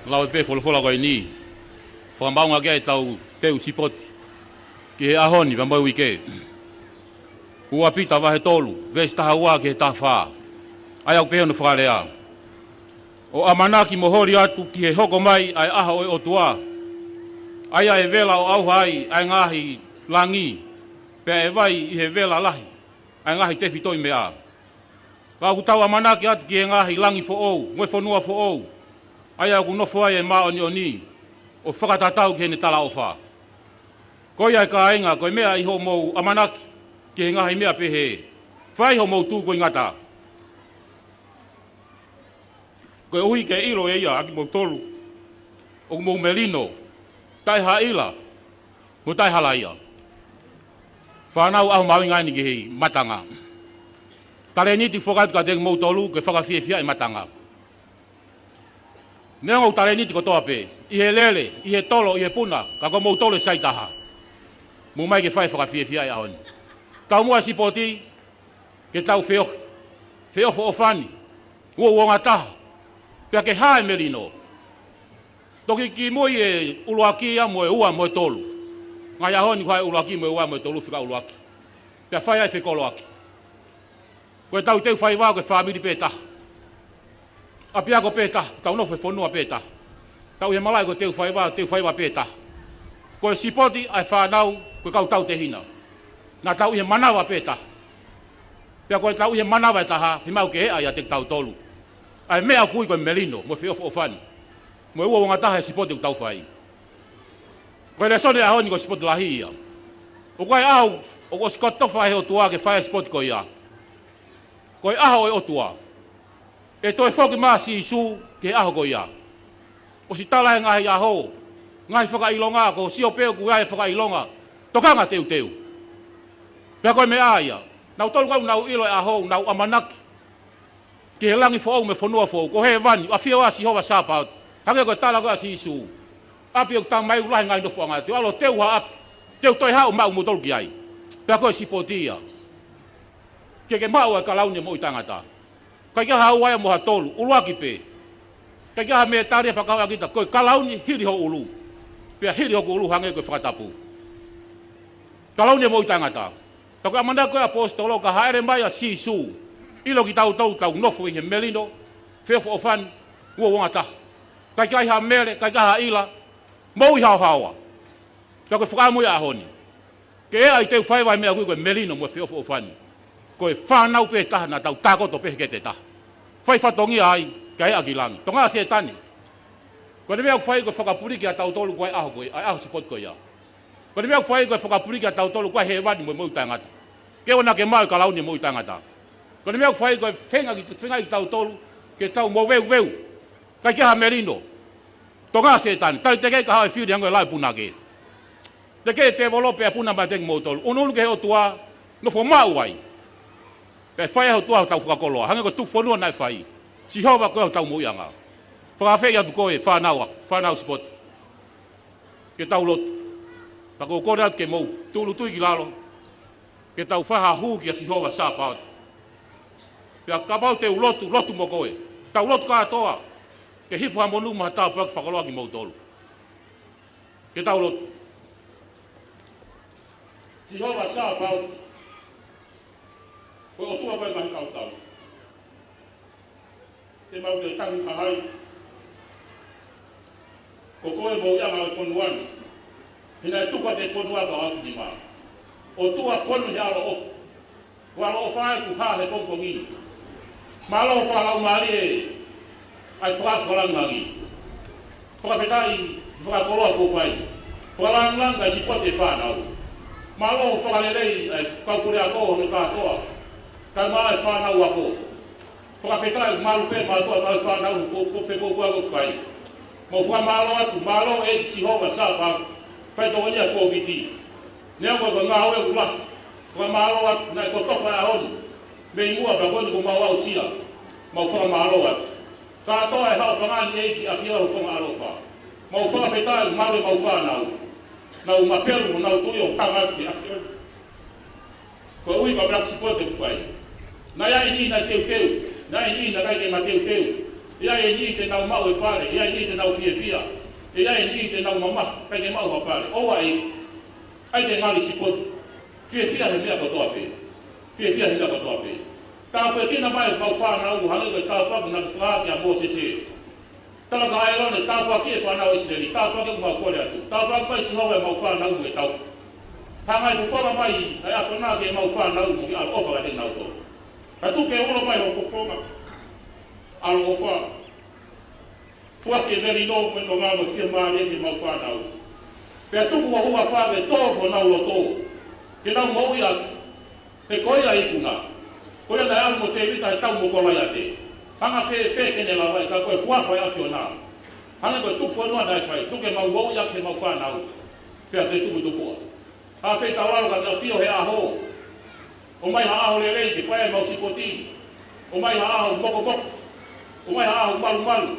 Lau pē folofola ko eni. Fakamaʻunga ki ai ʻetau teu sipoti ki he ʻaho ni pea mo e uike. Ua Pita vahe tolu, veesi taha ua ki he taha fā. ʻA ia ʻoku pehē hono fakalea: ʻO ʻamanaki mo holi atu ki he hoko mai ʻa e ʻaho ʻo e ʻOtua, ʻa ia ʻe vela ʻo ʻauha ai ʻa e ngaahi langi, pea ʻe vai ʻi he vela lahi ʻa e ngaahi tefitoʻi meʻa. Ka ʻoku tau ʻamanaki atu ki he ngaahi langi foʻou mo e fonua foʻou, ʻa ia ʻoku nofo ai e māʻoniʻoni, ʻo fakatatau ki heʻene talaʻofa. Ko ia ʻe kāinga, ko e meʻa ʻi hoʻomou ʻamanaki ki he ngaahi meʻa pehē, fai hoʻomou tūkuingata. Koeʻuhi ke ʻilo ʻe ia ʻa kimoutolu ʻoku mou melino, taʻehaʻila, mo taʻehalaia. Fānau, ʻaho mahuʻinga eni ki he matanga. Talēniti foki atu kiate kimoutolu ke fakafiefiaʻi e matanga. Neongo ʻoku talēniti kotoa pē, ʻi he lele, ʻi he tolo, ʻi he puna, ka ko moutolu ʻe sai taha. Mou mai ke fai e fakafiefiaʻi he ʻaho ni. Taumuʻa e sipoti, ke tau feohi, feʻofoʻofani, uouongataha, pea ke hā e melino. Toki kimui e ʻuluaki ia mo e ua mo e tolu. Ngaahi ʻaho ni ko e ʻuluaki mo e ua mo e tolu fika ʻuluaki. Pea fai ai e fekoloaki. Ko ʻetau teu faiva ko e fāmili pē taha. ʻApiako pē taha, tau nofo he fonua pē taha. Tau ʻi he malaʻe ko e teu faiva, teu faiva pē taha. Ko e sipoti ʻa e fānau, ko e kau tautehina. Naʻa tau ʻi he manava pē taha. Pea ko ʻetau ʻi he manava ʻe taha, fiemaʻu ke ʻi ai ʻiate kitautolu ʻa e meʻa ʻoku ui ko e melino, mo e feʻofoʻofani, mo e uouongataha he sipoti ʻoku tau fai. Ko e lēsoni he ʻaho ni ko e sipoti lahi ia. ʻOku ʻi ai e ʻaho ʻoku ʻosi kotofa ʻe he ʻOtua ke fai e sipoti ko ia. Ko e ʻaho ʻo e ʻOtua. ʻE toe foki mai ʻa Sīsū ki he ʻaho ko ia. ʻOsi tala e ngaahi ʻaho, ngaahi fakaʻilonga, ko Siope ʻoku ʻi ai e fakaʻilonga, tokanga teuteu. Pea ko e meʻa ia, nautolu ʻoku nau ʻilo e ʻaho, nau ʻamanaki ki he langi foʻou mo e fonua foʻou, ko hēvani, ʻafio ai ʻa Sihova Sāpaoti. Hangē ko e tala ko ē ʻa Sīsū: ʻApi ʻoku tau mai ʻoku lahi e ngaahi nofoʻanga, te u ʻalu ʻo teu ha ʻapi, te u toe haʻu ʻo maʻu kimoutolu ki ai. Pea ko e sipoti ia. Ke ke maʻu ʻa e kalauni ʻo e moʻui taʻengata. ʻIkai ke ʻi ai ha ua ia mo ha tolu, ʻuluaki pē. ʻIkai ke ʻi ai ha mētali ia fakakau ʻaki kita, ko e kalauni hili ho ʻulu. Pea hili hoku ʻulu hangē ko e fakatapu. Kalauni ʻo e moʻui taʻengata. Pea ko e ʻamanaki ko ē ʻa e ʻaposetolo ka hāʻele mai ʻa Sīsū, ʻilo kitautolu ʻoku tau nofo ʻi he melino, feʻofoʻofani, uouongataha. ʻIkai ke ʻi ai ha mele, ʻikai ke ʻi ai ha ʻila, moʻui haohaoa. Pea ko e fakaʻamu ia ʻo e ʻaho ni. Ke ʻi ai e teu faiva he meʻa ʻoku ui ko e melino mo e feʻofoʻofani. Ko e fānau pē taha naʻa tau takoto pē he kete taha. Fai fatongia ai, Kae ʻaki langi. Tonga Sētane. Ko e meʻa ʻoku fai ko e fakapuliki ʻa tautolu ko e ʻaho ko e, ʻa e ʻaho sipoti ko ia. Ko e meʻa ʻoku fai ko e fakapuliki ʻa tautolu ko e hēvani mo e moʻui taʻengata. Ke ʻoua naʻa ke maʻu e kalauni moʻui taʻengata. Ko e meʻa ʻoku fai ko e feinga ki, feinga ki tautolu, ke tau moveuveu. Kae ke ha melino. Tonga Sētane, tau teʻeki ke haʻu e fili hangē ʻa e punake. Teʻeki ke tēvolo pē ʻa e puna mai kiate kimoutolu. ʻUnuʻunu ki he ʻOtua, nofo maʻu ai. Pea fai ʻe he ʻOtua hotau fakakoloa. Hangē ko e tuku fonua naʻe fai. Sihova ko e hotau moʻuiʻanga. Fakaafeʻi atu ko e fānau, fānau sipoti. Ke tau lotu. Pea ʻoku ou kole atu ke mou tūʻulutui ki lalo. Ke tau fai ha hū kia Sihova Sāpaoti. Pea kapau te u lotu, lotu mo koe. Tau lotu kātoa. Ke hifo ha monū mo ha tāpuaki fakakoloa kimoutolu. Ke tau lotu. Sihova Sāpaoti. Ko e ʻOtua ko e mahi tautau. Te mau ke tangi ka hai. Ko koe moʻuiʻanga ʻo e fonua ni. He naʻe tuku ʻa e fonua ka afi ni mā. ʻOtua fonu he ʻaloʻofa. Ko e ʻaloʻofa ʻoku hā he pongipongi ni. Mālō fakalaumālie ʻa e fakaafe langilangi. Fakafetaʻi fakakoloa kuo fai. Fakalāngilangi ʻa e sipoti ʻa e fānau. Mālō fakalelei ʻa e kau puleako hono kātoa. Kae ʻumaʻā e fānau ako. Fakafetaʻi malu pē mātuʻa kae fānau ko, ko fekoukou ʻoku fai. Mau fakamālō atu, mālō ʻEiki Sihova Sāpaoti, faitokonia Kōviti. Neongo ko e ngāue ʻoku lahi, fakamālō atu, naʻe kotofa e ʻaho ni, mei muʻa pea ko eni kuo mau aʻusia, mau fakamālō atu. Kātoa e haʻofanga ni ʻEiki ʻafio ʻi ho fanga ʻaloʻofa. Mau fakafetaʻi malu e mau fānau. Nau mapelu, nau tui ʻo tanga atu ke ʻafio. Koeʻuhi ko e meʻa sipoti ʻoku fai. Naʻe ʻi ai e niʻihi naʻe teuteu, naʻe ʻi ai e niʻihi naʻe ʻikai ke mateuteu. ʻI ai e niʻihi te nau maʻu e pale, ʻi ai e niʻihi te nau fiefia. ʻI ai e niʻihi te nau mamahi, ʻikai ke maʻu ha pale. ʻOua ʻe, ʻai ke ngali sipoti. Fiefia he meʻa kotoa pē. Fiefia he meʻa kotoa pē. Tāpuekina mai e kau fānau, hangē ko e tāpuaki naʻe fai kia Mōsese. Tala kia ʻĒlone, tāpuakiʻi e fānau ʻIsileli, tāpuaki ʻoku mau kole atu, tāpuakiʻi mai Sihova e mau fānau mo e tau. Hanga ʻe he fofonga mai ʻa e ʻAfiona ki he mau fānau mo ke ʻaloʻofa kiate kinautolu. Ka tuku ke ulo mai ho fofonga ʻaloʻofa. Foaki e melino mo e nonga mo e fiemālie ki he mau fānau. Pea tuku ho huafa ke tō ki honau loto. Ke nau moʻui atu. He ko ia ikuna. Ko ia naʻe ʻalu mo Tēvita he tau mo Kolaiate. Hanga fēfē ke ne lavaʻi ka ko e huafa ʻo e ʻAfiona. Hangē ko e tuku fonua naʻe fai, tuku ke mau moʻui ʻaki he mau fānau. Pea ke tukutukuʻa. Hāfeitaulalo ka ke ʻafio he ʻaho. ʻOmai ha ʻaho lelei ke fai e mau sipoti. ʻOmai ha ʻaho mokopoko. ʻOmai ha ʻaho malumalu.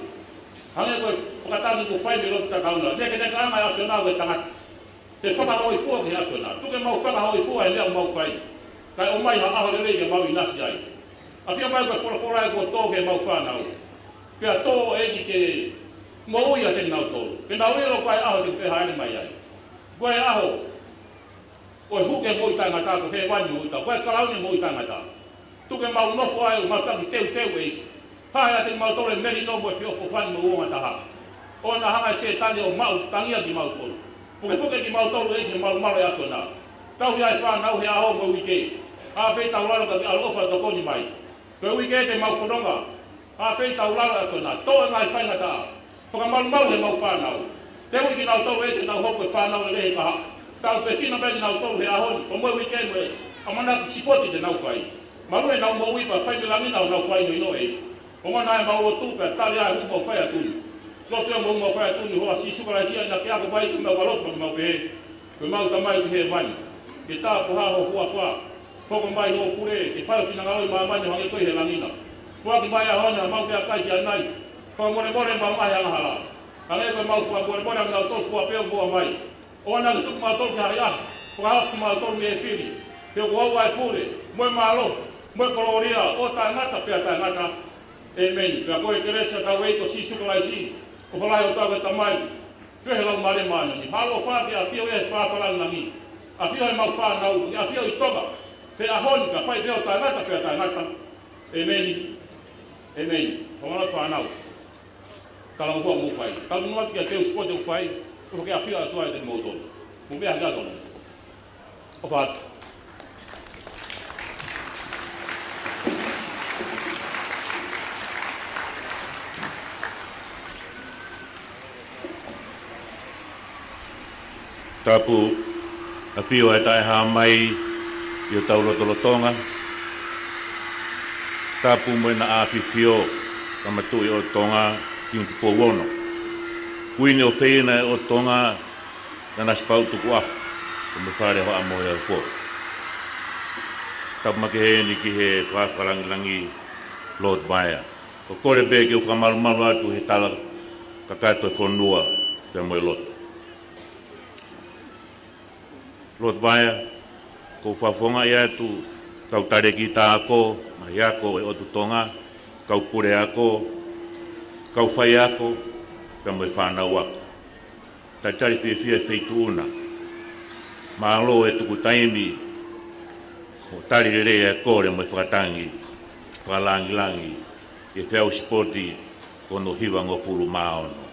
Hangē ko e fakatangi kuo fai mei loto takauna. Nekeneka ʻanga e ʻAfiona ko e tangata. Ke fakahōifua ki he ʻAfiona. Tuku ke mau fakahōifua he meʻa ʻoku mau fai. Kae ʻomai ha ʻaho lelei ke mau ʻinasi ai. ʻAfio mai ko e folofola ē kuo tō ki he mau fānau. Pea tō ʻEiki ke moʻui ʻiate kinautolu. Ke nau ʻilo ko e ʻaho te ke hāʻele mai ai. Ko e ʻaho ʻo e huke moʻui taʻengata, ko e hēvani moʻui taʻengata. Ko e kalauni moʻui taʻengata. Tuku ke mau nofo ai ʻo mau taki teuteu ʻEiki. Hā ʻiate kimautolu e melino mo e feʻofoʻofani mo e uouangataha. ʻOua naʻa hanga ʻe Sētane ʻo maʻu tangia kimautolu. Pukepuke kimautolu ʻEiki he malumalu ʻo e ʻAfiona. Tauhi ʻa e fānau he ʻaho mo e uike. Hāfeitaulalo ka ke ʻaloʻofa tokoni mai. Ko e uike te mau fononga. Hāfeitaulalo ʻe ʻAfiona. Tō e ngaahi faingataʻa. Fakamalumalu he mau fānau. Teuʻi kinautolu ʻEiki ke nau hoko ko e fānau lelei he kahaʻu. Tāpuekina mai kinautolu he ʻaho ni, pea mo e uike mo e ʻamanaki sipoti te nau fai. Malu ʻenau moʻui pea fai mei langi ʻenau fai noʻinoʻi. Ongona ʻemau lotu pea tali ʻa e hū mau fai atu ni. Lotu ʻemau hū mau fai atu ni, ʻi he huafa ʻo Sīsū Kalaisi ʻa ia naʻa ke ako mai ke mau lotu pea mau pehē. Ko ʻemau Tamai ʻoku ʻi hēvani. Ke tāpuhā ho huafa. Hoko mai hoʻo pule, ke fai ho finangalo ʻi māmani ʻo hangē ko ia ʻi he langi na. Foaki mai he ʻaho ni haʻamau meʻakai ki ʻanai. Fakamolemole ʻemau ngaahi angahala. Hangē ko ʻemau fakamolemole ʻa kinautolu fua pē ʻoku moʻua mai. ʻOua naʻa ke tuku kimautolu ki he ʻahiʻahi. Fakahaofi kimautolu mei he fili. He ʻoku ʻoʻou ʻa e pule, mo e mālohi, mo e kolōlia, ʻo taʻengata pea taʻengata. ʻĒmeni. Pea ko e kelesi ʻa hotau ʻEiki ko Sīsū Kalaisi, ʻofa lahi ʻa e ʻOtua ko e Tamai, feohi ʻa e Laumālie Māʻoniʻoni, ʻaloʻofa ke ʻafio ʻi he fāfā langilangi, ʻafio ʻi he mau fānau, ke ʻafio ʻi Tonga, he ʻaho ni, kae fai pē ʻo taʻengata pea taʻengata. ʻĒmeni. ʻĒmeni. Ko e ngaahi fānau. Ka lau kuo mou fai. Ka mou ʻoatu kiate au e sipoti ʻoku fai, ʻofa ke ʻafio ʻa e ʻOtua ʻiate kimoutolu. Mou meʻa hake atu. ʻOfa atu. Tapu ʻa e ʻafio ʻa e Taʻehāmai ʻi hotau lotolotonga. Tapu mo ʻena ʻAfifio, Tama Tuʻi ʻo Tonga, Kingi Tupou Ono. Kuini ʻofeina ʻo Tonga, Nanasipauʻu Tukuʻaho, pea mo e Fale ʻo Haʻa Moheofo. Tapu makehe heni ki he fakafakalāngilangi Lord Vaea. ʻOku ou kole pē ke u fakamalumalu atu he tala kakato e fonua pea mo e lotu. Lord Vaea, ʻoku ou fakafofongaʻi atu kau talēkita ako, ngaahi ako ʻo e ʻOtu Tonga, kau puleako, kau faiako, pea mo e fānau ako. Talitali fiefia e Feituʻu na. Mālō e tuku taimi ʻo tali lelei e kole mo e fakatangi fakalāngilangi ʻi he feʻauhi sipoti ko hono hivangofulu mā ono.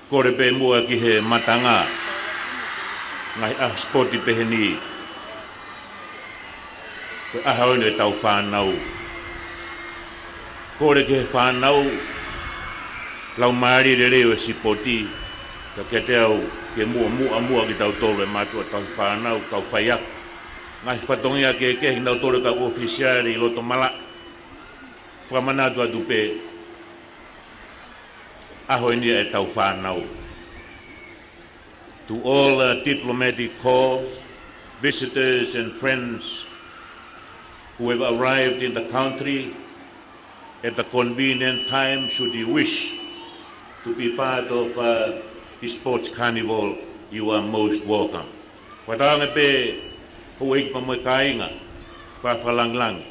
Kole pē muʻa ki he matanga, ngaahi ʻaho sipoti pehē ni, ko e ʻaho eni ʻetau fānau. Kole ki he fānau, laumālie lelei ʻo e sipoti, ka kiate au ke muʻomuʻa muʻa kitautolu e mātuʻa tauhi fānau, kau faiako. Ngaahi fatongia kehekehe, kinautolu e kau ʻofisiale ʻi loto malaʻe. Fakamanatu atu pē, ʻaho eni ʻetau fānau. To all, uh, diplomatic corps, visitors and friends who have arrived in the country at a convenient time, should you wish to be part of, uh, the sports carnival, you are most welcome. Fakatauange pē houʻeiki pea mo e kāinga, fakafakalāngilangi,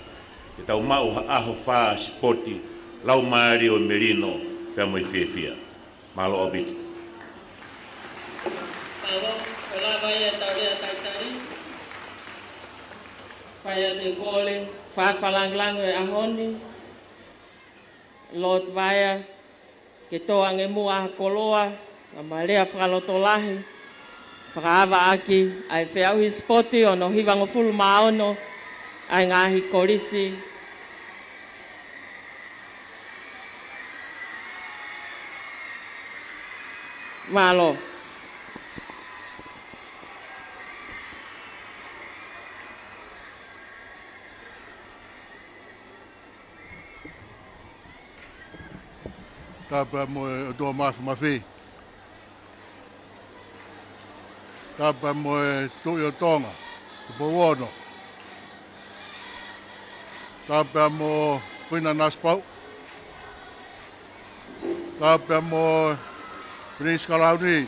ke tau maʻu ha ʻaho fā sipoti, laumālie ʻo e melino, pea mo e fiefia. Mālō ʻaupito. Mālō, ko e lava ia ʻetau lea talitali. Fai atu e kole fakafakalāngilangi ʻo e ʻaho ni, Lord Vaea, ke tō ange muʻa ha koloa, pea mo e lea fakalotolahi, fakaava ʻaki ʻa e feʻauhi sipoti hono hivangofulu mā ono ʻa e ngaahi kolisi. Mālō. Tapu mo e ʻOtua Mafimafi. Tapu mo e Tuʻi ʻo Tonga, Tupou Ono. Tapu mo Kuini Nanasipauʻu. Tapu mo Pilinisi Kalauni,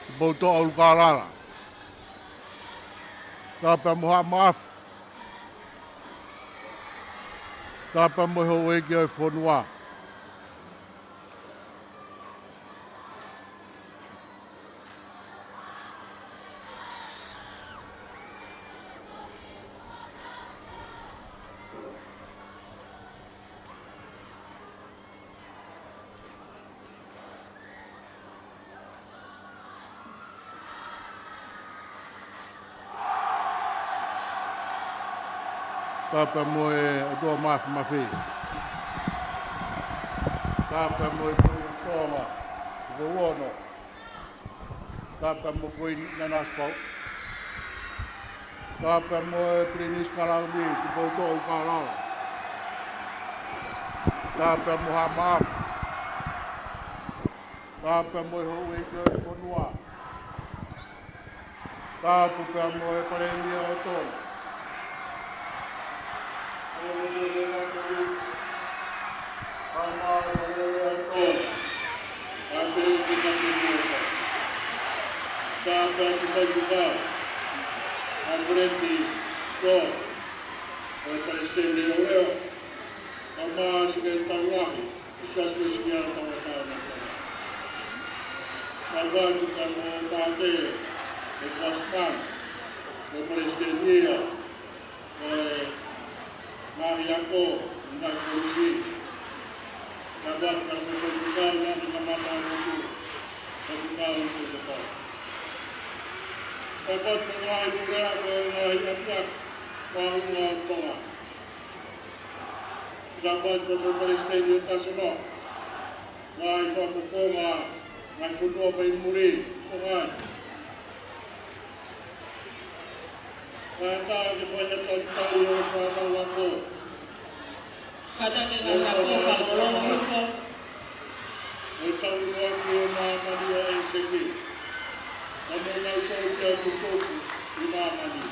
Tupoutoʻa ʻUlukālala. Tapu mo Haʻa Maʻafu. Tapu mo e houʻeiki ʻo e fonua. Tapu mo e ʻOtua Mafimafi. Tapu mo e Tuʻi ʻo Tonga, Tupou Ono. Tapu mo Kuini Nanasipauʻu. Tapu mo e Pilinisi Kalauni, Tupoutoʻa ʻUlukālala. Tapu mo Haʻa Maʻafu. Tapu mo e houʻeiki ʻo e fonua. Tapu pea mo e Palēmia ʻo Tonga. Tapu mo e Palēmia ʻo Tonga. Tapu mo e Faifekau. Tapu mo e Faifekau. Tapu mo e Palēmia ʻo Tonga. Mo e Palesiteni Leʻoleʻo. Tapu mo e Sekelitali Lahi ʻo e Siasi Uēsiliana Tauʻatāina ʻo Tonga. Tapu atu pea mo e Pātele, mo e Fasitan, mo e Palesiteni ia ʻo e ngaahi ako, mo e ngaahi kolisi. Tapu atu pea mo e Faifekau naʻa ne kamata ʻa e lotu, Faifekau Tuʻi ʻo Tonga. Tapu atu mo e ngaahi puleako ʻo e ngaahi ʻapiako maʻunga ʻo Tonga. Tapu atu mo e Palesiteni ʻo e Tasama, ngaahi fakafofonga Ngaahi fonua mai muli, ʻo ngaahi. Kae ʻatā ke fai ha talitali ʻo e fānau ako. Kātaki ngaahi ako, fakalongolongo hifo. Mo e tau loa ki he māmani ʻo e ʻEiki. Ka mo nau tau kia tutuku ʻi māmani.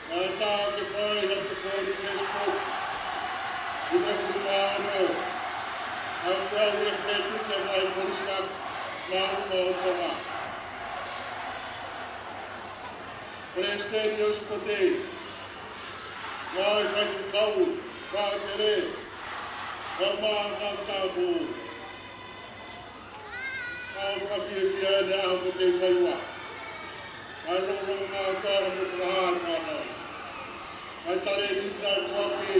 Kae ʻatā ke fai ha tokoni ki he sipoti. ʻI he fonua ono. ʻA e fea ʻi he tetu ke mai polisi atu. Mālō ʻo Tonga. Palesiteni ʻo e sipoti. Ngaahi faifekau, fāmili, kae ʻumaʻā e kau tāupoʻou. ʻOku ou fiefia he ʻaho ko eni ʻa e faiva. Kae longolongo ngāue ʻa e fakahā ʻa e fānau. Kae tali ʻi he taimi ko eni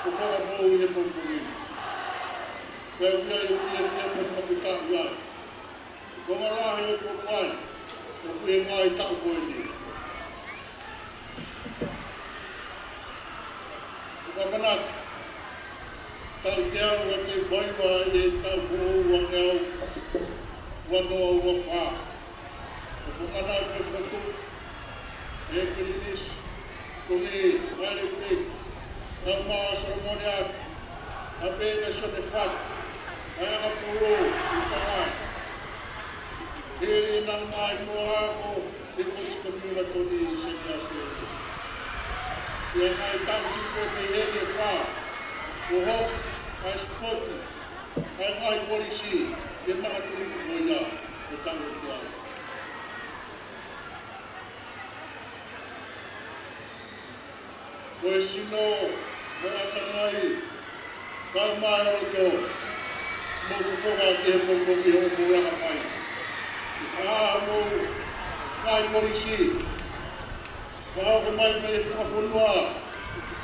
ʻo fakapō ʻi he pongipongi ni. Pea ʻoku ou fiefia mo fakafetaʻi ai. Ko e ngaahi ʻe ko mai, ʻoku ʻi he ngaahi taʻu ko eni. ʻOku ou ʻamanaki, tau te au ʻa e faiva ʻi he taʻu foʻou ua ngeau, ua noa ua fā. ʻOku ou ʻamanaki ke fakatuʻu, ʻe Pilinisi, Tohi, Malifi, ʻa Mā Solomone ʻa, ʻa Pētā Sione Fatu, ʻa Akapulu, ʻi Tonga. Hili ʻenau maʻimoa ako, ʻi he Kolisi Komiula Toni ʻi Seni Aso. ʻI he ngaahi taʻu siʻi pē mei heni ʻe fā, ʻo hoko ʻa e sipoti, ʻa e ngaahi kolisi, ʻi he makatuʻunga ko ia, ʻo e taʻu ʻe teau. Ko e sino, mo e ʻatamai, kae ʻumaʻā e loto, mo e fofonga ki he pongipongi ʻo mou laka mai. ʻA mo, ngaahi kolisi, ʻa ʻoku mai mei he fakafonua,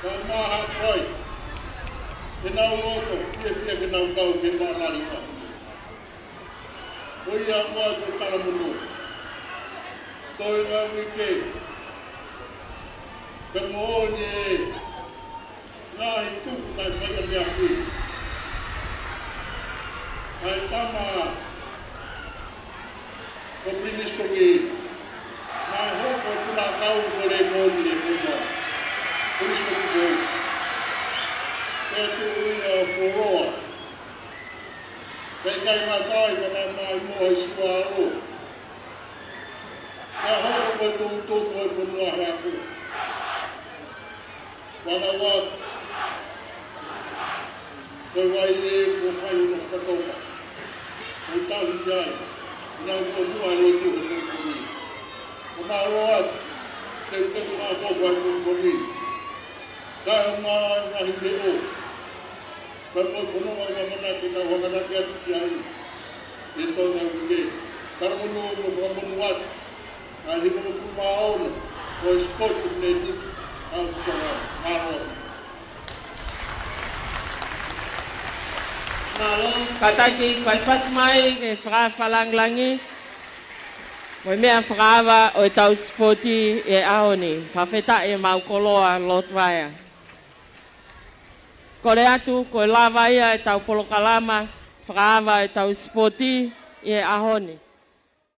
kae ʻumaʻā Haʻapai. ʻEnau loto, fiefia ke nau kau ke mālali ʻa. Ko ia ko e talamonū. Toe ngaahi uike. Pea moʻoni e ngaahi tuku naʻe fai ʻaneafi. ʻA e tama ko Pilinisi Tohi. Naʻe hoko e puna kau ko e lekooti ʻe kua. Pilinisi Tohi. Pea tuʻu ia ʻo fuoloa. Pea ʻikai ngata ai ka naʻe maʻimoa ʻi Siualo. Pea hoko ko e tuʻutuʻuni ʻo e fonua he ako. Fānau ako. Ko e vai ē kuo fai hono fakatoka. Ko e tau ki ai. Nau ko mua e lotu he pongipongi. Ko mālō atu. Te u te u ngā kō fai pongipongi. Kae ʻumaʻā e ngaahi leʻo. Kae mo e fononga ʻamanaki ke tau hanganaki atu ki ai. ʻI he taʻu ʻe ua. Talamonū mo fakamonū atu. Kae himo mo fuma ono. Ko e sipoti ʻoku ne tiki. ʻA e kutanga. Mālō. Mālō. Kātaki, fai pasi mai, ke fakafalanglangi. Mo e meʻa fakaava ʻo e tau sipoti ʻi he ʻaho ni. Fakafetaʻi ʻemau koloa Lord Vaea. Kole atu, ko e lava ia ʻetau polokalama fakaava ʻetau sipoti ʻi he ʻaho ni.